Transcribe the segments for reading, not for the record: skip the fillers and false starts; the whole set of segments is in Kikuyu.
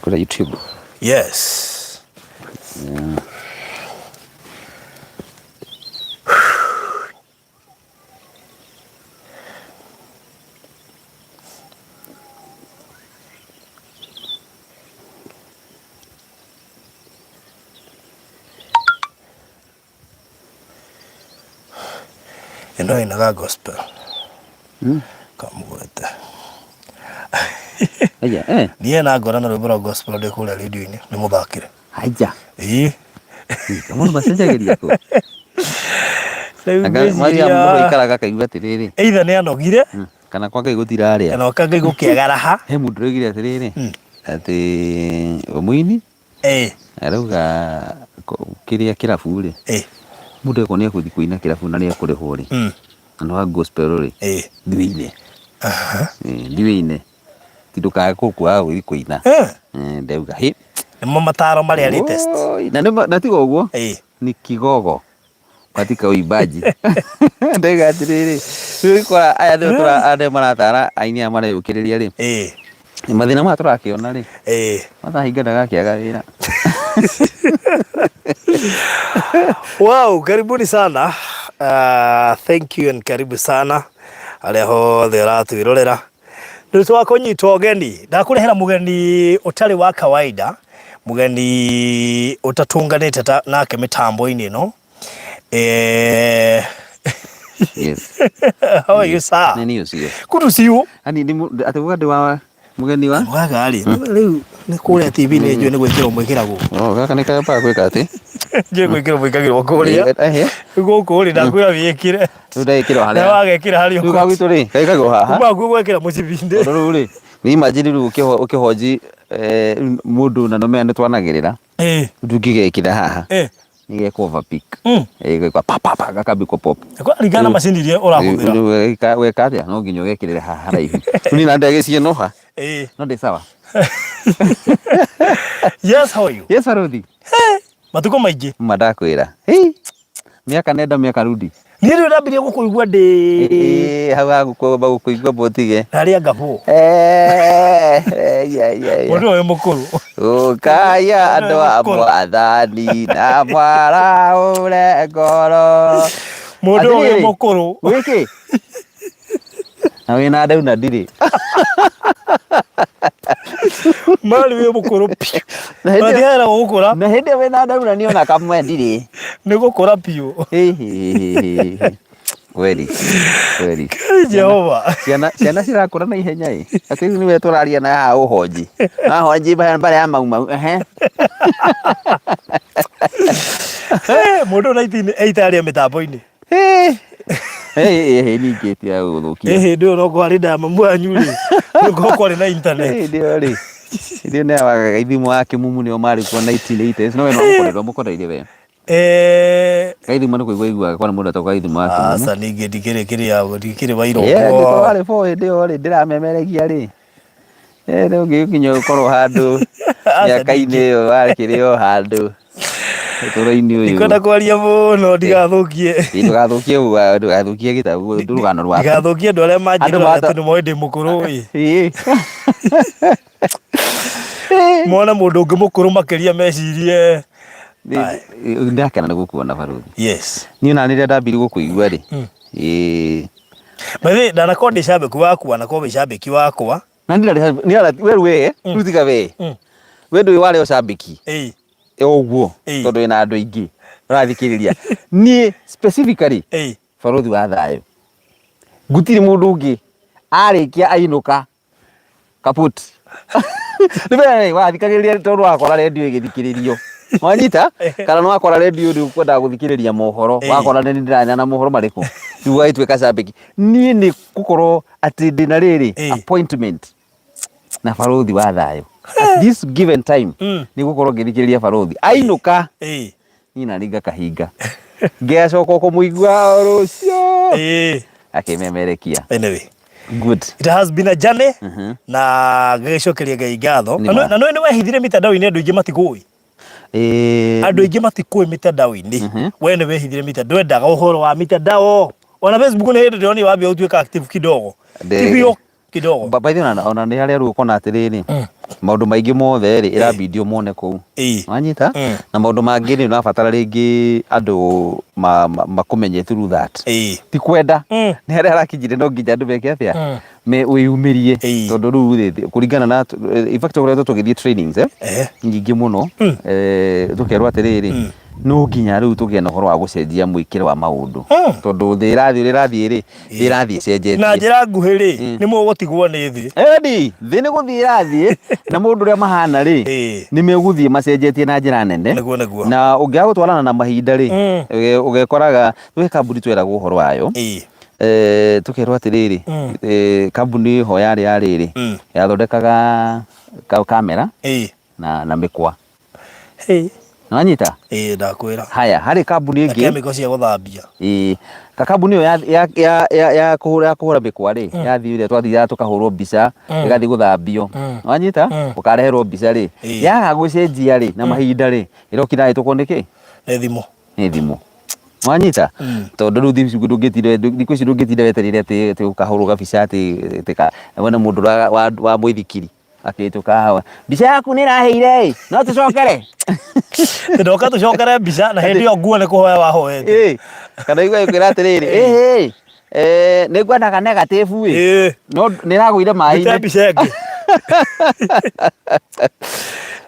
Kũrĩa YouTube. Yes. Yeah. Ĩno ĩinaga gospel. Kamũgwete. Aya, eh. Niĩ na ngora na rwĩmbo rwa gospel ndĩ kũrĩa rĩndiũ-inĩ nĩ mũthakĩre. Haya. Ĩĩ. Kamũndũ macenjagĩria kũ? Rĩu Anga Mariam ngwĩciria mũndũ aikaraga akaigua atĩrĩrĩ. either nĩ anogire Kana kwa Ngai gũtirarĩa. kana kwa Ngai gũkĩaga raha. He mũndũ ũroigire atĩrĩrĩ, atĩ we mũini Ĩĩ. arauga kĩrĩa kĩrabu rĩ, Ĩĩ. mũndũ ekwo nĩ ekũthiĩ kũina kĩrabu na nĩ ekũrĩhwo rĩ, na nĩ wa gospel rĩ, thiĩ ũine. Thiĩ ũine. Ti ndũkae kwaga gũthiĩ kũina. Ndauga hĩ. Nĩmo mataro marĩa latest. Na nĩ na tiga ũguo, ni kigogo katika uimbaji. Ndauga atĩrĩrĩ, rĩu ũgĩkora aya nĩo tũra aya nĩo maratara aini aya mareyũkĩrĩria rĩ, mathĩna maya tũrakĩona rĩ, mathahinga ndagakĩaga wĩra. Wow, karibuni sana. Thank you and karibu sana arĩa hothe ũratwĩrorera. Nĩ twakũnyita ũgeni, ndakũrehera mũgeni ũtarĩ wa kawaida, mũgeni ũtatũnganĩte ta, nake mĩtambo-inĩ ĩno. Eh, Yes. how are you sir? Nĩ niĩ ũcio. Good to see you. Ani nĩ atĩ uga ndĩ wa mũgeni wa? Waga rĩ, rĩu nĩ kũrĩa TV-inĩ njũĩ nĩ gwĩkĩrwo mwĩkĩragwo. Oh, gaka nĩ kayambaga gwĩka atĩ. Njũĩ gwĩkĩrwo mwĩkagĩrwo kũrĩa. Ehe. Gũkũ rĩ ndakwĩra wĩkĩre. Rĩu ndagĩkĩrwo Na harĩa. wagekĩra harĩa Rĩu ga gwitũ rĩ, gagĩkagwo haha. Kuma kuo gwekĩra mũcibi-inĩ. Tondũ rĩu rĩ, nĩ imagine rĩu ũkĩhonji mũndũ na nĩũmenya nĩ twanagĩrĩra. Ĩĩ. Ndũngĩgekĩra haha. Ĩĩ. Nĩ gekwo overpick. Ĩĩ geka pa pa pa gakambia pop. Kũringana na macini iria ũrahũthĩra. Rĩu weka atĩa? No nginya ũgekĩrĩre haha haraihu. Rĩu niĩ na ndagĩciĩnũha. Ĩĩ. No ndĩ sawa. Yes, how are you? Yes, Baruthi. Matukũ maingĩ. Ma ndakwĩra. Hĩ. Miaka nenda miaka rudi. Niĩ rĩu ndambirie gũkũigua ndĩ Ĩĩ, hau hagũkũmba gũkũigua mũtige. harĩa ngabũ. Eh, eh, ya, ya, ya. Mũndũ ũyũ mũkũrũ. Ũkaya andũ a mwathani na mwaraũre ngoro. Mũndũ ũyũ Atĩrĩrĩ, mũkũrũ. Wĩkĩ? Na wĩna ndau na ndirĩ. Mari wĩ mũkũrũ piũ. Na hĩndĩ ĩyo- Matiheragwo gũkũra. Na hĩndĩ ĩyo wĩna ndau na niĩ ona kamwe ndirĩ. Nĩ gũkũra piũ. Hĩ, hĩ, hĩ, hĩ, hĩ. Kweli. Kweli. Jehova. Ciana ciana cirakũra na ihenya ĩ. Atĩ rĩu nĩwe tũraria na haha ũhonji. Na honji mbara ya mau mau. Ehe. Mũndũ 1980 arĩa mĩtambo-inĩ. Ningĩ tiga gũthũkia. Ĩ hĩndĩ ĩyo no kwarĩ na mamu wanyu rĩ, nĩguo kwarĩ na internet. Hĩndĩ ĩyo rĩ, hĩndĩ ĩyo nĩ ithimo wa kĩmumu nĩo marĩ kuo 1980s no we no mũkoreirwo mũkoreire we. Gaithimo nĩ kũigua iguaga kwana mũndũ etagwo Gaithimo wa kĩmumu. Aca ningĩ ndikĩrĩ kĩrĩa ndikĩrĩ wa iroko. Angĩkorwo warĩ bo hĩndĩ ĩyo rĩ ndĩramemerekia rĩ no nginya ũkorwo handũ mĩaka-inĩ ĩyo wakĩrĩ o handũ ũtũũro-inĩ ũyũ. Ndikwenda kwaria mũno ndigathũkie. Ndũgathũkie ndũgathũkie gĩtabu rũgano rwaku. Ndigathũkie andũ arĩa manjĩraga atĩ nĩ moĩ ndĩ mũkũrũ ĩ. Mone mũndũ ũngĩ mũkũrũ makĩria mecirie. Ndakena nĩ gũkuona baruthi. Yes. Niĩ ona rĩrĩa ndambirie gũkũigua rĩ. Ĩĩ. By the way, ndanakorwo ndĩ cambĩki waku wanakorwo wĩ cambĩki wakwa. Na ndirarĩ we we rĩu tiga we. We ndũĩ warĩ o cambĩki. Ĩĩ. Ũguo tondũ wĩna andũ aingĩ ũrathikĩrĩria. Niĩ specifically baruthi wa thayũ. Gũtirĩ mũndũ ũngĩ arĩkia ainũka kaput. Nĩ wee wathikagĩrĩria tondũ wakora rendio ĩgĩthikĩrĩrio. Wanyita? Kana nĩ wakora rendio rĩu kwendaga gũthikĩrĩria mohoro. Wakora nĩ ndĩranyana mohoro marĩkũ. Rĩu ũgagĩtuĩka cambĩki. Niĩ nĩ gũkorwo atĩ ndĩna rĩrĩ appointment na baruthi wa thayũ. At this given time nĩ gũkorwo ngĩthikĩrĩria baruthi. Ainũka niĩ nani ngakahinga. Ngĩgacoka kũmũigua rũciũ. Akĩmemerekia. Anyway. Good. It has been a journey na ngĩgĩcokeria Ngai ngatho. Nĩ ma. Na nĩ wehithire mitandao-inĩ andũ aingĩ matikũĩ. Andũ aingĩ matikũĩ mitandao-inĩ. We nĩ wehithire mitandao, ndwendaga ũhoro wa mitandao. Ona Facebook nĩ hĩndĩ ndĩronire wambia gũtuĩka active kidogo. Ti biũ. Kidogo. By the way, ona nĩ harĩa rĩu ũkona atĩrĩrĩ, maũndũ maingĩ mothe rĩ, ĩrabidi mone kũu. Wanyita? Na maũndũ mangĩ nĩ ũrabatara rĩngĩ andũ makũmenye through that. Ti kwenda. Nĩ harĩa harakinyire no nginya andũ meke atĩa? Wĩyumĩrie. Tondũ rĩu rĩ, kũringana na, in fact tũkoretwo tũgĩthiĩ trainings eh, nyingĩ mũno, tũkerwo atĩrĩrĩ, no nginya rĩu tũgĩe na ũhoro wa gũcenjia mwĩkĩre wa maũndũ. Tondũ thĩ ĩrathiĩ ũrĩa ĩrathiĩ rĩ, thĩ ĩrathiĩ ĩcenjetie. Na njĩra nguhĩ rĩ, nĩ mũgũtigwo nĩ thĩ. Ĩni, thĩ nĩ gũthiĩ ĩrathiĩ, na maũndũ ũrĩa mahana rĩ, nĩ megũthiĩ macenjetie na njĩra nene. Nĩguo, nĩguo. Na ũngĩaga gũtwarana na mahinda rĩ, ũgekoraga, gwĩ kambuni tweragwo ũhoro wayo, tũkerwo atĩrĩrĩ, kambuni ho yarĩ ya rĩrĩ, yathondekaga kamera na mĩkwa. Nĩwanyita? Ĩĩ ndakwĩra. Haya, harĩ kambuni Na ĩngĩ. chemical cia gũthambia. Ĩĩ. Ka kambuni ĩyo ya kũhũra mĩkwa rĩ, yathiire twathiaga tũkahũrwo mbica, ĩgathiĩ gũthambio. Nĩwanyita? Ũkareherwo mbica rĩ, yaga gũcenjia rĩ, na mahinda rĩ, ĩrokire yahĩtũkwo nĩ kĩ? Nĩ thimũ. Nĩ thimũ. Nĩwanyita? Tondũ rĩu thikũ ici ndũngĩtinda wetereire atĩ ũkahũrwo gabica atĩ wone mũndũ wa mũithikiri. Akĩhĩtũka hawa. Mbica yaku nĩ ĩrahĩire ĩ, no tũcokere. Ndoka tũcokere mbica na hĩndĩ ĩyo nguo nĩ kũhoya wahoete. Ĩ, kana igua ĩkwĩra atĩrĩrĩ, ĩhĩ, eh, nĩ ngwendaga negative ĩ. Ĩ. No nĩ ĩragũire Ndute maĩ-inĩ. mbica ĩngĩ.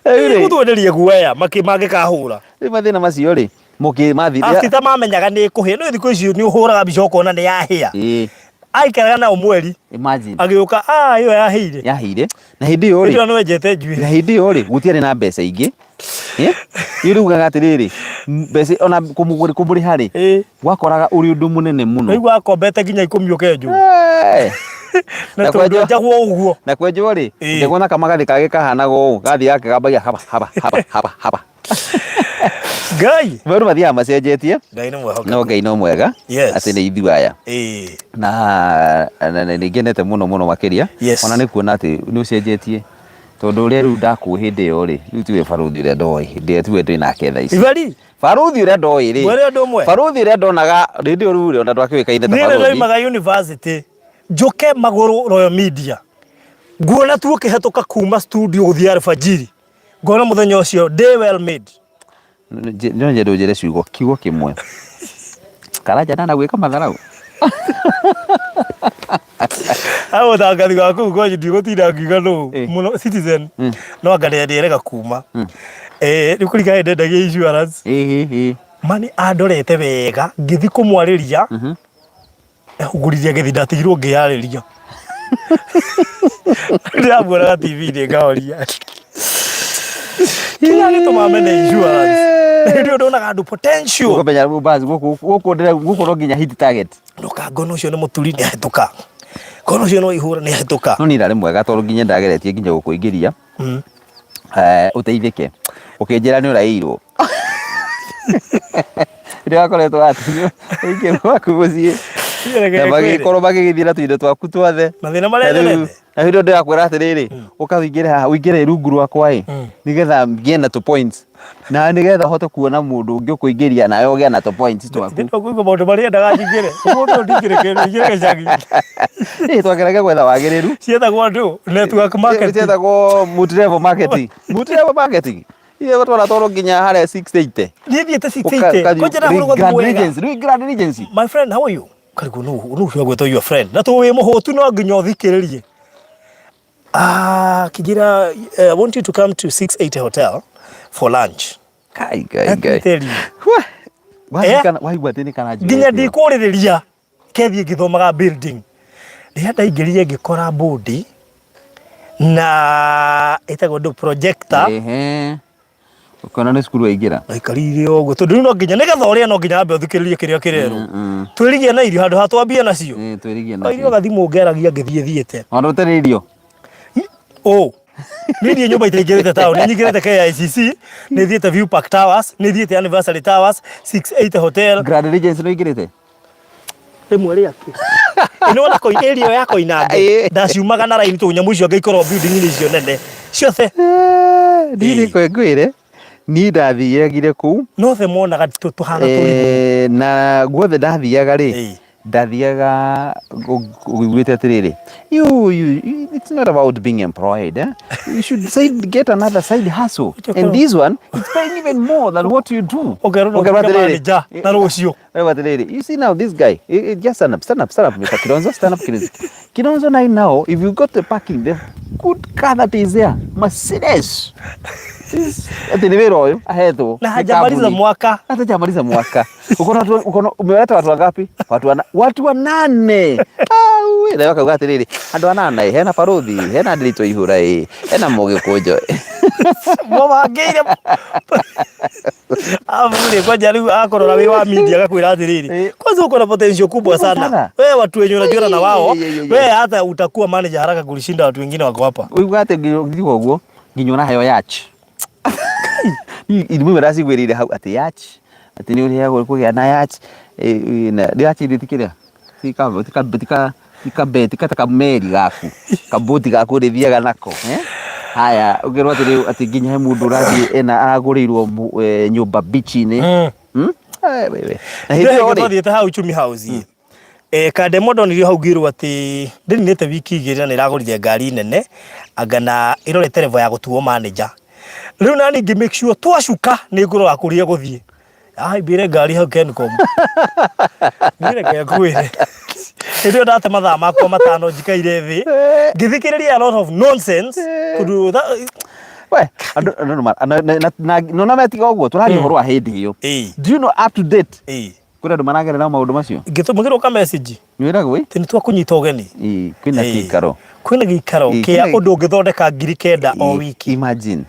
Rĩu rĩ, Gũtwenderia guoya mangĩkahũra. rĩu mathĩna macio rĩ, mũkĩ mathire. After mamenyaga nĩ ĩkũhĩa, no thikũ ici nĩ ũhũraga mbica ũkona nĩ yahĩa. Ĩ. Aikaraga nao mweri. Imagine. Agĩũka, ah, ĩyo yahĩire. Yahĩire. Na hĩndĩ ĩyo rĩ. Hĩndĩ ĩyo nĩwenjete njuĩrĩ. Na hĩndĩ ĩyo rĩ, gũtiarĩ na mbeca ingĩ. Ĩ? Rĩu ugaga atĩrĩrĩ, mbeca ona kũmũrĩha rĩ, wakoraga ũrĩ ũndũ mũnene mũno. Rĩu akombete nginya ikũmi ũkenjwo. Na Na tondũ kwenjwo- enjagwo ũguo. Na kwenjwo rĩ, njagwo na kamagathĩ kangĩ kahanaga ũũ, gathiaga gakambagia haba haba haba haba haba. Ngai. Maũndũ mathiaga macenjetie. Ngai nĩ mwĩhokeku. No Ngai no mwega. Yes. Atĩ nĩ ithuĩ aya. Ĩĩ. Na nĩ ngenete mũno mũno makĩria. Yes. Ona nĩ kuona atĩ nĩ ũcenjetie. Tondũ ũrĩa rĩu ndakũĩ hĩndĩ ĩyo rĩ, rĩu tiwe barũthi ũrĩa ndoĩ, hĩndĩ ĩyo tiwe twĩ nake thaa ici. Ibari. Barũthi ũrĩa ndoĩ rĩ. Ngwĩre ũndũ ũmwe. Barũthi ũrĩa ndonaga hĩndĩ ĩyo rĩu rĩ, ona ndwakĩũĩkaine ta Niĩ barũthi. ndoimaga university njũke magũrũ Royal Media nguona tu ũkĩhetũka kuma studio gũthiĩ alfajiri ngona mũthenya ũcio day well made. No nyende ũnjĩre ciugo kiugo kĩmwe. Karanja ndana gwĩka matharau. Hau mũtangathi wa kũu kwanyu ndigũtinda ngiuga nũ Eh. mũno Citizen no anga nĩerega kuma. Eh, rĩu kũringana ndendagia insurance Ĩĩ ĩĩ. mani andorete wega ngĩthi kũmwarĩria Ehunguririe agĩthiĩ ndatigirwo ngĩyarĩria. Ndĩramuonaga TV-inĩ ngahoria. Kĩrĩa gĩtũmaga mene insurance. Hĩndĩ ĩyo ndonaga andũ potential. Ũkamenya rĩu basi gũkũ gũkũ ndĩra gũkũ no nginya hit target. Ndoka ngona ũcio nĩ mũturi nĩ ahĩtũka. Ngona ũcio no ihũra nĩ ahĩtũka. No niĩ ndarĩ mwega tondũ nginya ndageretie nginya gũkũingĩria. Eh, ũteithĩke. Ũkĩnjĩra nĩ ũraiyirwo. Rĩrĩa wakoretwo watinio ũingĩrwo gwaku mũciĩ. Na magĩkorwo magĩgĩthiĩ na tũindo twaku twothe. Mathĩna marĩa Na rĩu- nyonete. Na hĩndĩ ĩyo ndĩrakwĩra atĩrĩrĩ, ũka ũingĩre haha, ũingĩre rungu rwakwa ĩ, nĩgetha ngĩe na tũ points. Na nĩgetha ũhote kuona mũndũ ũngĩ ũkũingĩria nawe ũgĩe na tũ points twaku. Ndĩ kũigua maũndũ marĩa endaga njingĩre. Ũmũthĩ ũyũ ndingĩrĩ kĩndũ, ingĩrĩ gĩcagi. Ĩ twageragia gwetha wagĩrĩru. Cietagwo andũ network marketing. Cietagwo multi-level marketing. Multi-level marketing. Ile watu wanatwarwo nginya harĩa 680. Niĩ thiĩte 680. Kwanja ndahũrwo Grand thimũ wega. Regency, rĩu Grand Regency. My friend, how are you? Karigwo nũ nũ ũcio agwĩtwo your friend. Na tondũ wĩ mũhũtu no nginya ũthikĩrĩrie. Ah, Kigira, I want you to come to 680 Hotel for lunch. Kai kai Let me kai. tell you. Wah. Waririkana waigua atĩ nĩ karanjũ. Nginya ndikũrĩrĩria kethiĩ ngĩthomaga building. Rĩrĩa ndaingĩrire ngĩkora bodi na ĩtagwo ndũ projector. Ehe. Ũkona nĩ cukuru waingĩra. Ndaikarire ũguo tondũ rĩu no nginya nĩgetha ũrĩe no nginya wambe ũthikĩrĩrie kĩrĩa kĩrerwo. Twĩrigie na irio handũ ha twambie nacio. Ĩĩ twĩrigie O irio nacio. gathimũ ngeragia ngĩthiĩ thiĩte. Ona ũtarĩ irio. Ũ. Niĩ ndiĩ nyũmba itaingĩrĩte taũni, nyingĩrĩte KICC, nĩ thiĩte View Park Towers, nĩ thiĩte Anniversary Towers, 680 Hotel. Grand Regency nĩ ũingĩrĩte? Rĩmwe rĩake. Ĩ nĩwona koi area ĩyo ya Koinange, Ĩĩ. ndaciumaga na raini tondũ nyamũ icio ngĩikorwo building-inĩ icio nene ciothe. Niĩ Ĩĩ. reke ngwĩre, niĩ ndathiagire kũu No othe monaga tũhana tũrimũ. na guothe ndathiaga rĩ, Ĩĩ. Ndathiaga ũiguĩte atĩrĩrĩ, you, it's not about being employed, eh? You should get another side hustle, and this one, it's paying even more than what you do. Ũkerwo no Ũkerwo ũtuĩke atĩrĩrĩ, manager na rũciũ. Wewe atĩrĩrĩ, you see now this guy, just stand up, stand up, stand up, Mr. Kilonzo, stand up, Kilonzo. Kilonzo right now, if you got the parking, the good car that is there, Mercedes. Atĩ nĩ wĩra ũyũ ahetwo Na nĩ hajamaliza kambuni. mwaka. Hata hajamaliza mwaka. Uko na watu, umeleta watu wangapi? Watu wanane. Au, na wakauga atĩrĩrĩ, andũ anana ĩ, hena baruthi, hena Ndiritu Ihura ĩ, hena Mũgĩkũnjo. Mũbangĩire. Afu rĩ kwanja rĩu akũrora wĩ wa media agakwĩra atĩrĩrĩ, kwanza uko na potential kubwa Kubwa sana. sana. Wewe watu wenye unajuana na wao, Ye. wewe hata utakuwa manager haraka kulishinda watu wengine wako hapa. Ũiguaga atĩ nginya ũguo nginya ũraheo yacht. Imwe ndaciguĩrĩire hau atĩ yacht, atĩ nĩ ũrĩheagwo kũgĩa na yacht, na yacht nĩ tikĩrĩa tika ta kameri gaku, kaboti gaku ũrĩthiaga nako, eh? Haya, ũkerwo atĩ rĩu atĩ nginya he mũndũ ũrathiĩ ena aragũrĩirwo nyũmba beach-inĩ. Wewe. Na hĩndĩ ĩyo rĩ, Twathiĩte hau Uchumi House. Kandemo ndonirio hau ngĩrwo atĩ ndĩninĩte wiki 2 na nĩragũrire ngari nene anga na ĩrorete level ya gũtuo manager. Rĩu nani ngĩ make sure twacuka nĩ ngũrora kũrĩa gũthiĩ. Ahaimbĩire ngari hau Kencom. Niĩ reke ngwĩre. Hĩndĩ ĩyo ndate mathaa makwa 5 njikaire thĩ ngĩthikĩrĩria a lot of nonsense tondũ We, andũ nona metiga ũguo tũraria ũhoro wa hĩndĩ ĩyo. Do you know up to date kwĩna andũ maragerera maũndũ macio? Ngĩtũmĩrwo ka message. Nĩwĩragwo ĩ? Atĩ nĩtwakũnyita ũgeni. Ĩ, kwĩna gĩikaro. Kwĩna gĩikaro kĩa ũndũ ũngĩthondeka 9,000 o wiki. Imagine.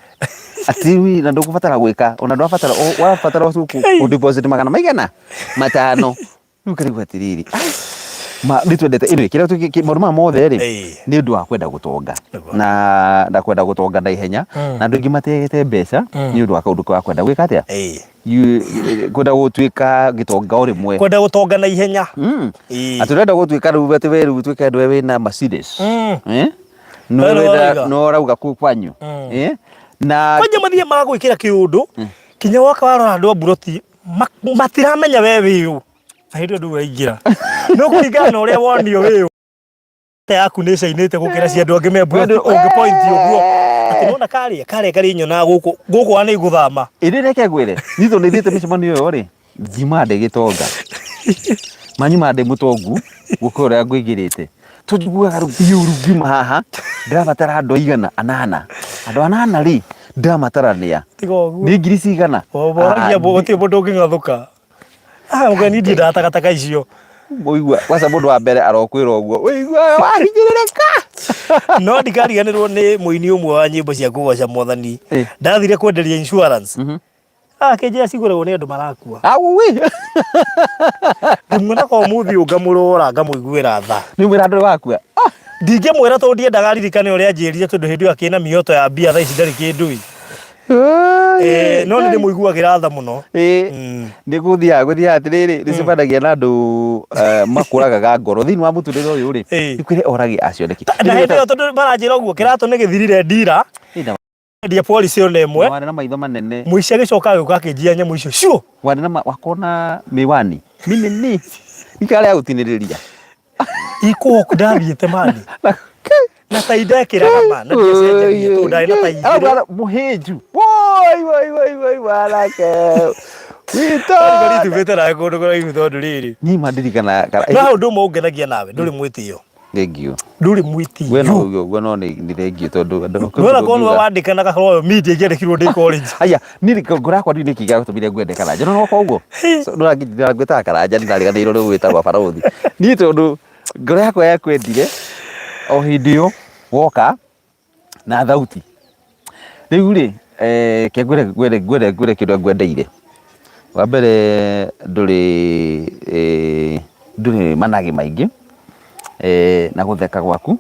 Atĩ wi na ndũkũbatara gwĩka ona ndũrabatara ũrabatara kũ deposit magana maigana 5. Rĩu ũkarigwo atĩrĩrĩ, ai, ma nĩ twendete anyway, kĩrĩa maũndũ maya mothe rĩ, nĩ ũndũ wa kwenda gũtonga na kwenda gũtonga na ihenya, na andũ aingĩ mategete mbeca nĩ ũndũ wa kaũndũ ka kwenda gwĩka atĩa? Kwenda gũtuĩka gĩtonga o rĩmwe. Kwenda gũtonga na ihenya. Atĩ ũrenda gũtuĩka rĩu atĩ we rĩu ũtuĩke andũ wĩna Mercedes. No Wewe wĩna, ũrauga. no ũrauga kũu kwanyu. Na kwanja mathiĩ magwĩkĩra kĩũndũ kinya woka warora andũ a mburoti matiramenya we wĩ ũ. Na hĩndĩ ĩyo ndũĩ waingĩra. No kũringana na ũrĩa wonio wĩ ũ. Yaku nĩ cainĩte gũkĩra cia andũ angĩ me mburoti ũngĩ point ũguo. Atĩ nĩwona karĩa, karĩa karĩ nyonaga gũkũ, gũkũ ona nĩ igũthama. Ĩndĩ reke ngwĩre, niĩ tondũ nĩ thiĩte mĩcemanio ĩyo rĩ, ngiuma ndĩ gĩtonga. Manyuma ndĩ mũtongu gũkĩra ũrĩa ngũigĩrĩte. Tondũ njiguaga rĩu biũ rĩu ngiuma haha, ndĩrabatara andũ aigana? Anana. Andũ anana rĩ, ndĩramatarania. Tiga ũguo. Nĩ ngiri cigana? Woragia gũtirĩ mũndũ ũngĩng'athũka. Ũgeni ndiendaga takataka icio. Ũigua, kwanza mũndũ wa mbere arokwĩra ũguo, ũiguaga wahinyĩrĩrĩka. No ndikariganĩrwo nĩ mũini ũmwe wa nyĩmbo cia kũgoca mwathani. Ndathire kwenderia insurance. Akĩnjĩra cigũragwo nĩ andũ marakua. Auwi. Ngĩmuona ko mũthiũ ngamũrora ngamũiguĩra tha. Nĩ mwĩra andũ wakua. Ndingĩmwĩra tondũ ndiendaga aririkane ũrĩa anjĩrire tondũ hĩndĩ ĩyo akĩna mĩoto ya mbia thaa ici ndarĩ kĩndũ. No nĩ ndĩmũiguagĩra tha mũno. Nĩ gũthiaga atĩrĩrĩ, nĩ cemanagia na andũ makũragaga ngoro thĩinĩ wa mũtũrĩre ũyũ rĩ. Nĩ kwĩrĩ oragia acio nĩkĩ. Na hĩndĩ ĩyo tondũ maranjĩra ũguo kĩratũ nĩ gĩthirire ndira. Endia policy ona ĩmwe. Warĩ na maitho manene. Mũici agĩcoka agĩũka akĩnjia nyamũ icio ciũ. Warĩ na wakona mĩwani mĩnene ikarĩa gũtinĩrĩria. Ikũok ndathiĩte mani. Na tai ndekĩraga ma, na ndiacenjagia tondũ ndarĩ na tai igĩrĩ. Mũhĩnju. Woi woi woi woi wanake. Witũ. Ndarĩ tumĩte nawe kũndũ kũraihu tondũ rĩrĩ. Niĩ ma ndirikana. No hau ũndũ ũmwe ũngenagia nawe, ndũrĩ mwĩtĩo. Thank you. Ndũrĩ mwĩtĩo. We no uge ũguo no nĩ thank you tondũ andũ Nĩwona korwo nĩwe wandĩkanaga Royal Media ingĩandĩkirwo ndĩ college. Aya, niĩ ngoro yakwa ndiũĩ nĩkĩ gĩatũmire ngwende Karanja. No noka ũguo. Ndũrangĩtaga Karanja nĩndariganĩirwo rĩu wĩtagwo Barũthi. Niĩ tondũ ngoro yakwa yakwendire o hĩndĩ ĩyo woka na thauti. Rĩu rĩ, ke ngwĩre ngwĩre ngwĩre ngwĩre kĩrĩa ngwendeire. Wa mbere ndũrĩ ndũrĩ managĩ maingĩ na gũtheka gwaku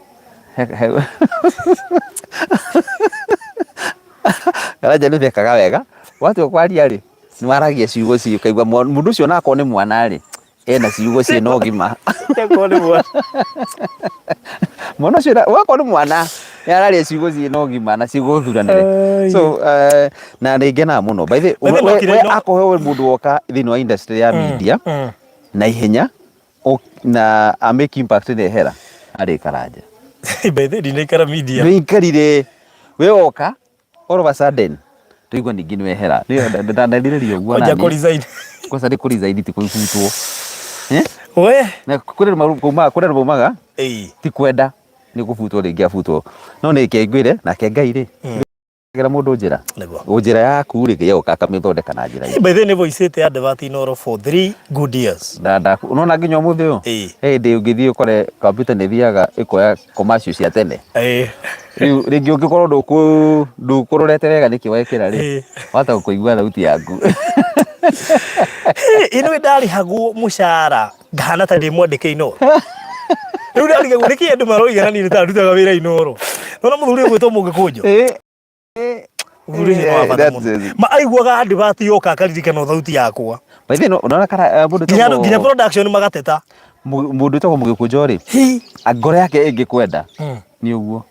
Karanja nĩ ũthekaga wega, watua kwaria rĩ, nĩ waragia ciugo ũkaigua mũndũ ũcio ona akorwo nĩ mwana rĩ, ena ciugo ciĩna ũgima. Akorwo nĩ mwana. Mwana ũcio wakorwo nĩ mwana nĩ araria ciugo ciĩna ũgima na ciugo thuranĩre. So na nĩ ngenaga mũno. By the way, we akorwo wĩ mũndũ woka thĩinĩ wa industry ya media na ihenya, Na a make impact nĩ hera arĩ Karanja. By the way, ndinaikara media. Nĩ ikarire we woka all of a sudden tũigua ningĩ nĩ wehera. Ndanderirĩria ũguo Kwanja nani. kũ resign. Kwanza nĩ kũ resign ti kũbutwo. Eh? We. Na kũrĩ andũ maumaga kũrĩ andũ maumaga Ĩĩ. ti kwenda nĩ kũbutwo rĩngĩ abutwo. No nĩ ngwĩre nake Ngai rĩ gera mũndũ njĩra. Nĩguo. O njĩra yaku rĩ yoka akamĩthondeka na njĩra ĩngĩ. By the way, nĩ voicĩte advert Inooro for 3 good years. Na nda unaona nginya ũmũthĩ ũyũ Ĩĩ. he hĩndĩ ũngĩthiĩ ũkore kompiuta nĩ ĩthiaga ĩkoya commercial cia tene. Ĩĩ. Rĩu rĩngĩ ũngĩkorwo ndũkũrorete wega nĩkĩ wekĩra rĩ Ĩĩ. wahota kũigua thauti yaku. Ĩno ndarĩhagwo mũcara ngahana ta ndĩ mwandĩke Inooro. Rĩu ndarigagwo nĩkĩ andũ maroiga na niĩ nĩ ta ndutaga wĩra Inooro. Nona mũthuri ũgwĩtwo Mũgĩkũnjũ. Ĩĩ. Mũthuri ũcio nĩ wa bata That's mũno. it. Ma aiguaga advert yoka akaririkana thauti yakwa. By the way, unaona kara mũndũ Nginya andũ- nginya wĩtagwo production magateta. mũndũ wĩtagwo Mũgĩkũnjũ rĩ Hi. ngoro yake ĩngĩkwenda nĩ ũguo.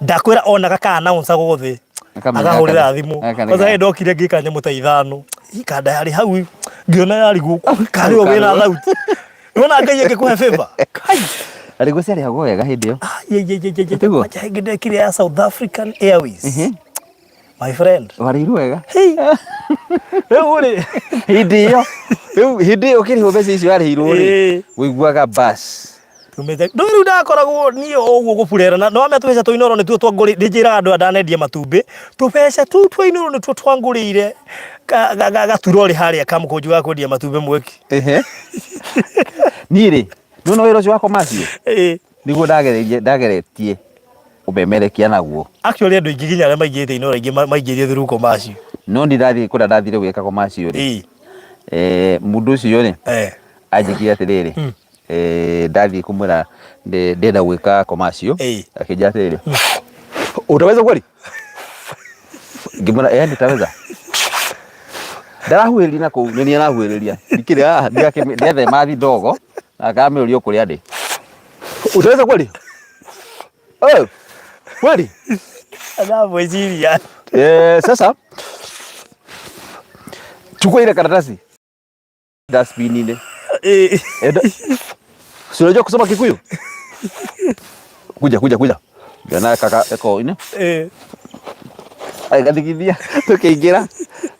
Ndakwĩra onaga ka announcer gothe Akamenya akahũrĩra gaka- thimũ gaka nĩ kwanza ga- hĩndĩ ndokire ngĩka nyamũ ta ithano ikanda yarĩ hau ngĩona yarĩ gũkũ karĩ o wĩna thauti nona Ngai angĩkũhe favor kai. Na nĩguo ciarĩhagwo wega hĩndĩ ĩyo. Ah, ye, ye, ye, ye, ye. Tiguo? Kwanja hĩndĩ ndekire ya South African Airways. My friend. Warĩirwo wega. Hey. Rĩu rĩ. Hĩndĩ ĩyo rĩu hĩndĩ ĩyo ũkĩrĩhwo mbeca icio warĩhirwo rĩ Ĩĩ. ũiguaga bas. Tumĩte. Ndũĩ rĩu ndakoragwo niĩ o ũguo gũburera na nĩwamenya tũbeca twa Inooro nĩtuo twangũrĩ ndĩnjĩraga andũ aya ndanendia matumbĩ tũbeca tũu twa Inooro nĩtuo twangũrĩire gaturorĩ harĩa ka mũkũnjũ ga kwendia matumbĩ mweki. Ehe. Niĩ rĩ nĩwona wĩra ũcio wa commercial Ĩĩ. nĩguo ndageretie ũmemerekia naguo. Actually andũ aingĩ nginya arĩa maingĩrĩte Inooro aingĩ maingĩrire through commercial. No ndathiĩ kũrĩa ndathire gwĩka commercial rĩ Ĩĩ. Mũndũ ũcio rĩ Eh. anjĩkire atĩrĩrĩ ndathiĩ kũmwĩra ndĩrenda gwĩka commercial Ĩĩ. akĩnjĩra atĩrĩrĩ, utaweza kweli? Ngĩmwĩra eh, nitaweza. Ndarahuhĩrĩria na kũu, nĩ niĩ arahuhĩrĩria. Ndikĩrĩ haha, ndĩrethema ndogo, na akamĩũria o kũrĩa ndĩ. Utaweza kweli? Eh, kweli? Anamwĩciria. Eh, sasa chukua ile karatasi dustbin-inĩ. Ĩĩ. Enda. Si unajua kusoma Kikuyu? Kuja kuja kuja. Ngĩona kaka eko ine. Ĩĩ. Agathigithia tukĩingĩra.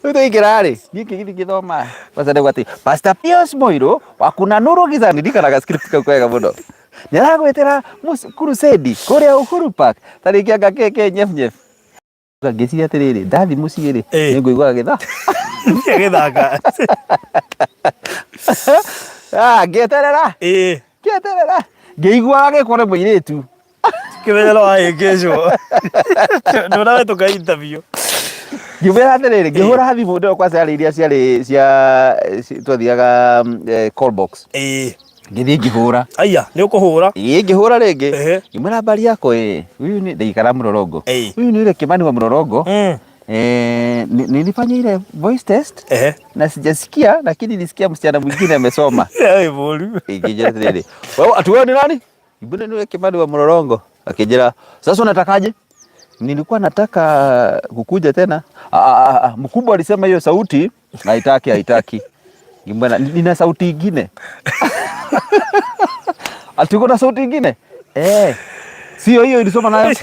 Rĩu twaingĩra rĩ, niĩ ngĩgĩthiĩ ngĩthoma. Kwanza ndauga atĩ Pastor Pius Muiru wa kuna nuru gizani, ndirikanaga script kau wega mũno. Nĩ aragwĩtĩra crusade kũrĩa Uhuru Park tarĩki anga kĩ nyef nyef. Ngĩciria atĩrĩrĩ, ndathiĩ mũciĩ rĩ, Ĩĩ. nĩ ngũigua gĩtha. Gĩthaka. Ah, ngĩeterera, Ĩĩ. ngĩeterera. Ngĩigua gĩkwo nĩ mũirĩtu. Kĩmenya no wahĩngĩcwo. Ndũnahĩtũka interview. Ngĩmwĩra atĩrĩrĩ, ngĩhũra thimũ ndĩro kwanza yarĩ iria ciarĩ cia twathiaga call box. Ĩĩ. Ngĩthiĩ ngĩhũra. Aya, nĩ ũkũhũra. Ĩĩ ngĩhũra rĩngĩ. Ehe. Ngĩmwĩra habari yako ĩ. Huyu ni ndaikara Mlolongo. Ĩĩ. Huyu ni yule Kimani wa Mlolongo. Eh, nilifanya ile voice test Ehe. na sijasikia, lakini nilisikia msichana mwingine amesoma. Ĩ mũru. Ngĩnjĩra atĩrĩrĩ, wewe ati wewe ni nani? Mbona ni yule Kimani wa Mlolongo. Akijira, sasa unatakaje? Nilikuwa nataka kukuja tena. Ah, ah, ah, mkubwa alisema hiyo sauti haitaki, haitaki. Mbona nina sauti ingine? Ati uko na sauti ingine? Eh. Sio hiyo ilisoma nayo.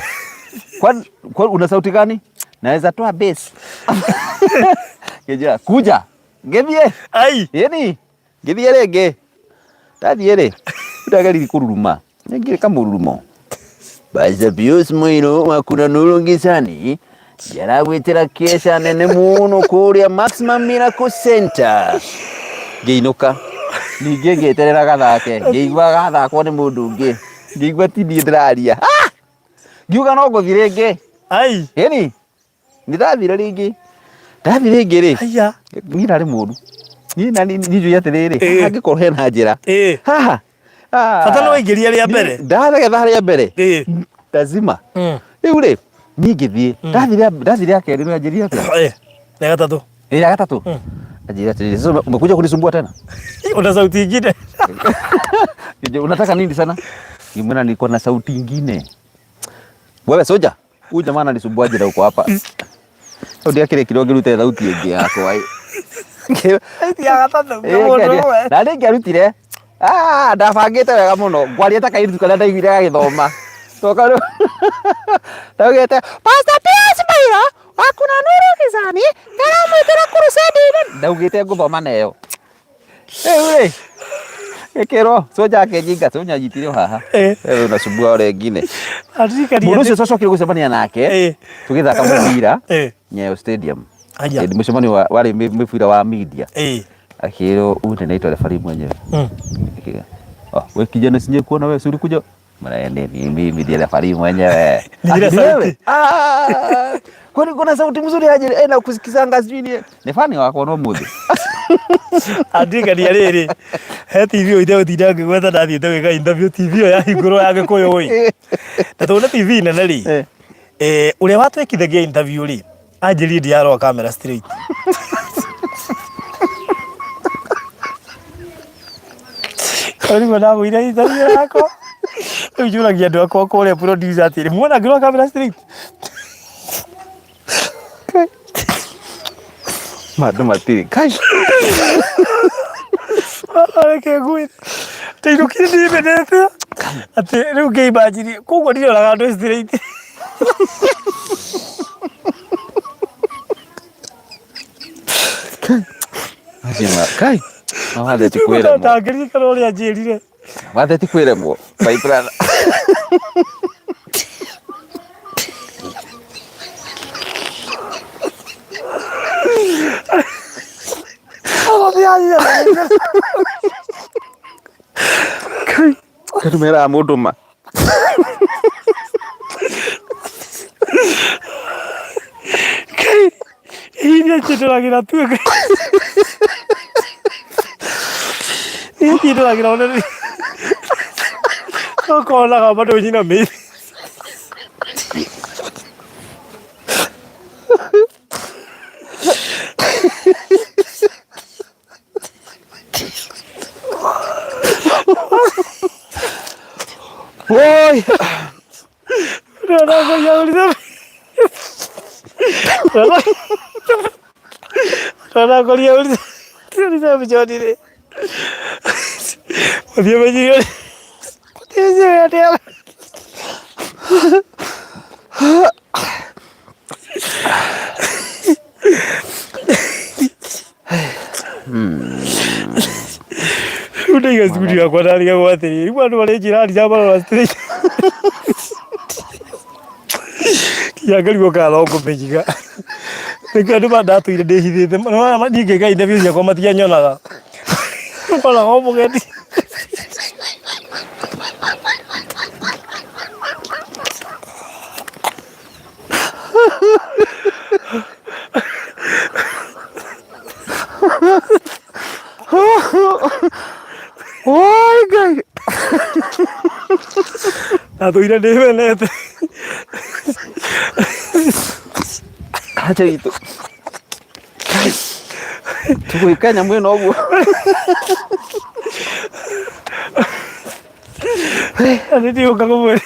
Kwa una sauti gani? Naweza toa bass. Kejira, kuja. Ngĩthiĩ. Ai. Yeni. Ngĩthiĩ rĩngĩ. Ndathiĩ rĩ, ndageririe kũruruma. Nĩngĩrĩ kamũrurumo. Pastor Pius Muiru wa kuna nuru gizani njaragwĩtĩra kĩeca nene mũno kũrĩa Maximum Miracle Center. Ngĩinũka. Ningĩ ngĩeterera gathake. Ngĩigua gathakwo nĩ mũndũ ũngĩ. Ngĩigua ti niĩ ndĩraria. Ah! Ngiuga no ngũthiĩ rĩngĩ. Ai. Ĩni. Nĩ ndathire rĩngĩ. Ndathiĩ rĩngĩ rĩ. Aya. Niĩ ndarĩ mũru. Niĩ na niĩ njũĩ atĩrĩrĩ, Ĩĩ. haha angĩkorwo hena njĩra. Ĩĩ. Haha. Ah. Bata nĩ waingĩria rĩa mbere. Ndaregetha rĩa mbere. Ĩĩ. Lazima. Rĩu rĩ, niĩ ngĩthiĩ. Ndathiĩ rĩa kerĩ nĩ anjĩrire atĩa? Ĩĩ. Rĩa gatatũ. Ĩĩ, rĩa gatatũ. Anjĩrire atĩrĩrĩ, sasa umekuja kunisumbua tena? Una sauti ingine. Unataka nini sana? Ngimwona niko na sauti ingine. Wewe soja, huyu jamaa ananisumbua njĩra uko hapa. Rĩu ndiakĩrĩkire ngĩrute thauti ĩngĩ yakwa. Sauti ya gatatũ. Na rĩngĩ arutire. Ah, ndabangĩte wega mũno ngwaria ta kairĩtu karĩa ndaiguire gagĩthoma Coka rĩu ndaugĩte Pastor Pius Maira wa kuna nuru gizani ndĩramwĩtĩra crusade-inĩ ndaugĩte ngũthoma nayo rĩu rĩ gĩkĩrwo soja akĩnjinga soja anyitire o haha Eh. wewe unasumbua wale wengine Aririkania mũndũ ũcio twacokire gũcemania nake Eh. tũgĩthaka mũbira Eh. Nyayo Stadium Aya. Ĩndĩ mũcemanio wa- warĩ mũbira wa media Eh. akĩrwo huyu ndiye anaitwa referee mwenyewe Akiga, "Ah, we kijana sinye kuona wewe si ulikuja Mara ni mimi ndiye referee mwenyewe Ni ile "Ati sauti. wewe? Ah, kwani kuna sauti mzuri aje eh, na kusikizanga sijui ni ni fani wakwa no muthi Andirikania rĩrĩ he TV ĩyo itegũtinda ngĩgweta ndathiĩte gwĩka interview TV ĩyo yahingũrwo ya Gĩkũyũ ĩ na tondũ nĩ TV nene rĩ Eh. eh, ũrĩa watwĩkithagia interview rĩ anjĩrire ndiarora kamera straight Rĩu ndagũire interview yakwa rĩu njũragia andũ akwa kũrĩa producer atĩrĩ muona ngĩrora kamera straight Mandũ matirĩ kai reke ngwĩre ndainũkire ndĩmenete atĩ rĩu ngĩimagine koguo ndiroraga andũ straight Acio kai no watheti kwĩremwo ndangĩririkana ũrĩa anjĩrire watheti kwĩremwo my brother Andũ meraga mũndũ ma iria njĩndũragĩra tu niĩ njĩndũragĩra ona okonaga bado nyinamĩire Oi! Ndanakoria ũrĩte mũthiĩ menyire mũthiĩ menyire atĩa rĩu ndaiga studio yakwa ndarigagwo atĩrĩrĩ rĩu andũ marĩnjĩra ndiramarora straight nginya ngarigwo kana no ngũmĩiga nĩkĩo andũ mandatũire ndĩhithĩte nĩwona niĩ ngĩka interview ciakwa matianyonaga monaga o mũgeni Oi Ngai! ndatũire ndĩmenete Acha itũ tũgwĩka nyamũ ĩno ũguo na nĩndigũka kũmwĩra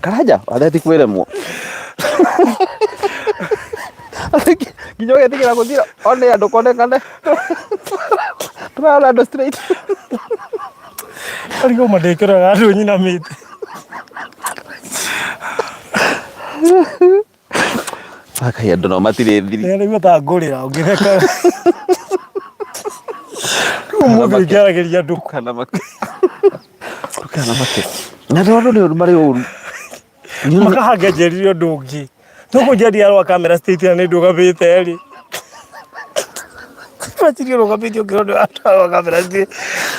Karanja watheti kwĩremwo nginya ũgetigĩra gũthiĩ one andũ konekane tũrarora andũ straight arigwo ma ndĩkĩroraga andũ nyinamĩte Akai andũ nao matirĩ thiri nĩguo ta ngũrĩra ũngĩtheka ũmũthĩ ingĩaragĩria andũ kana make kana make na andũ nĩ ũru marĩ ũru makahanga njerire ũndũ ũngĩ no kũnjeria arwa kamera state na nĩ ndũgamĩte rĩ Matirĩ ũrũgamĩte ũkĩrwo nĩ arwa kamera state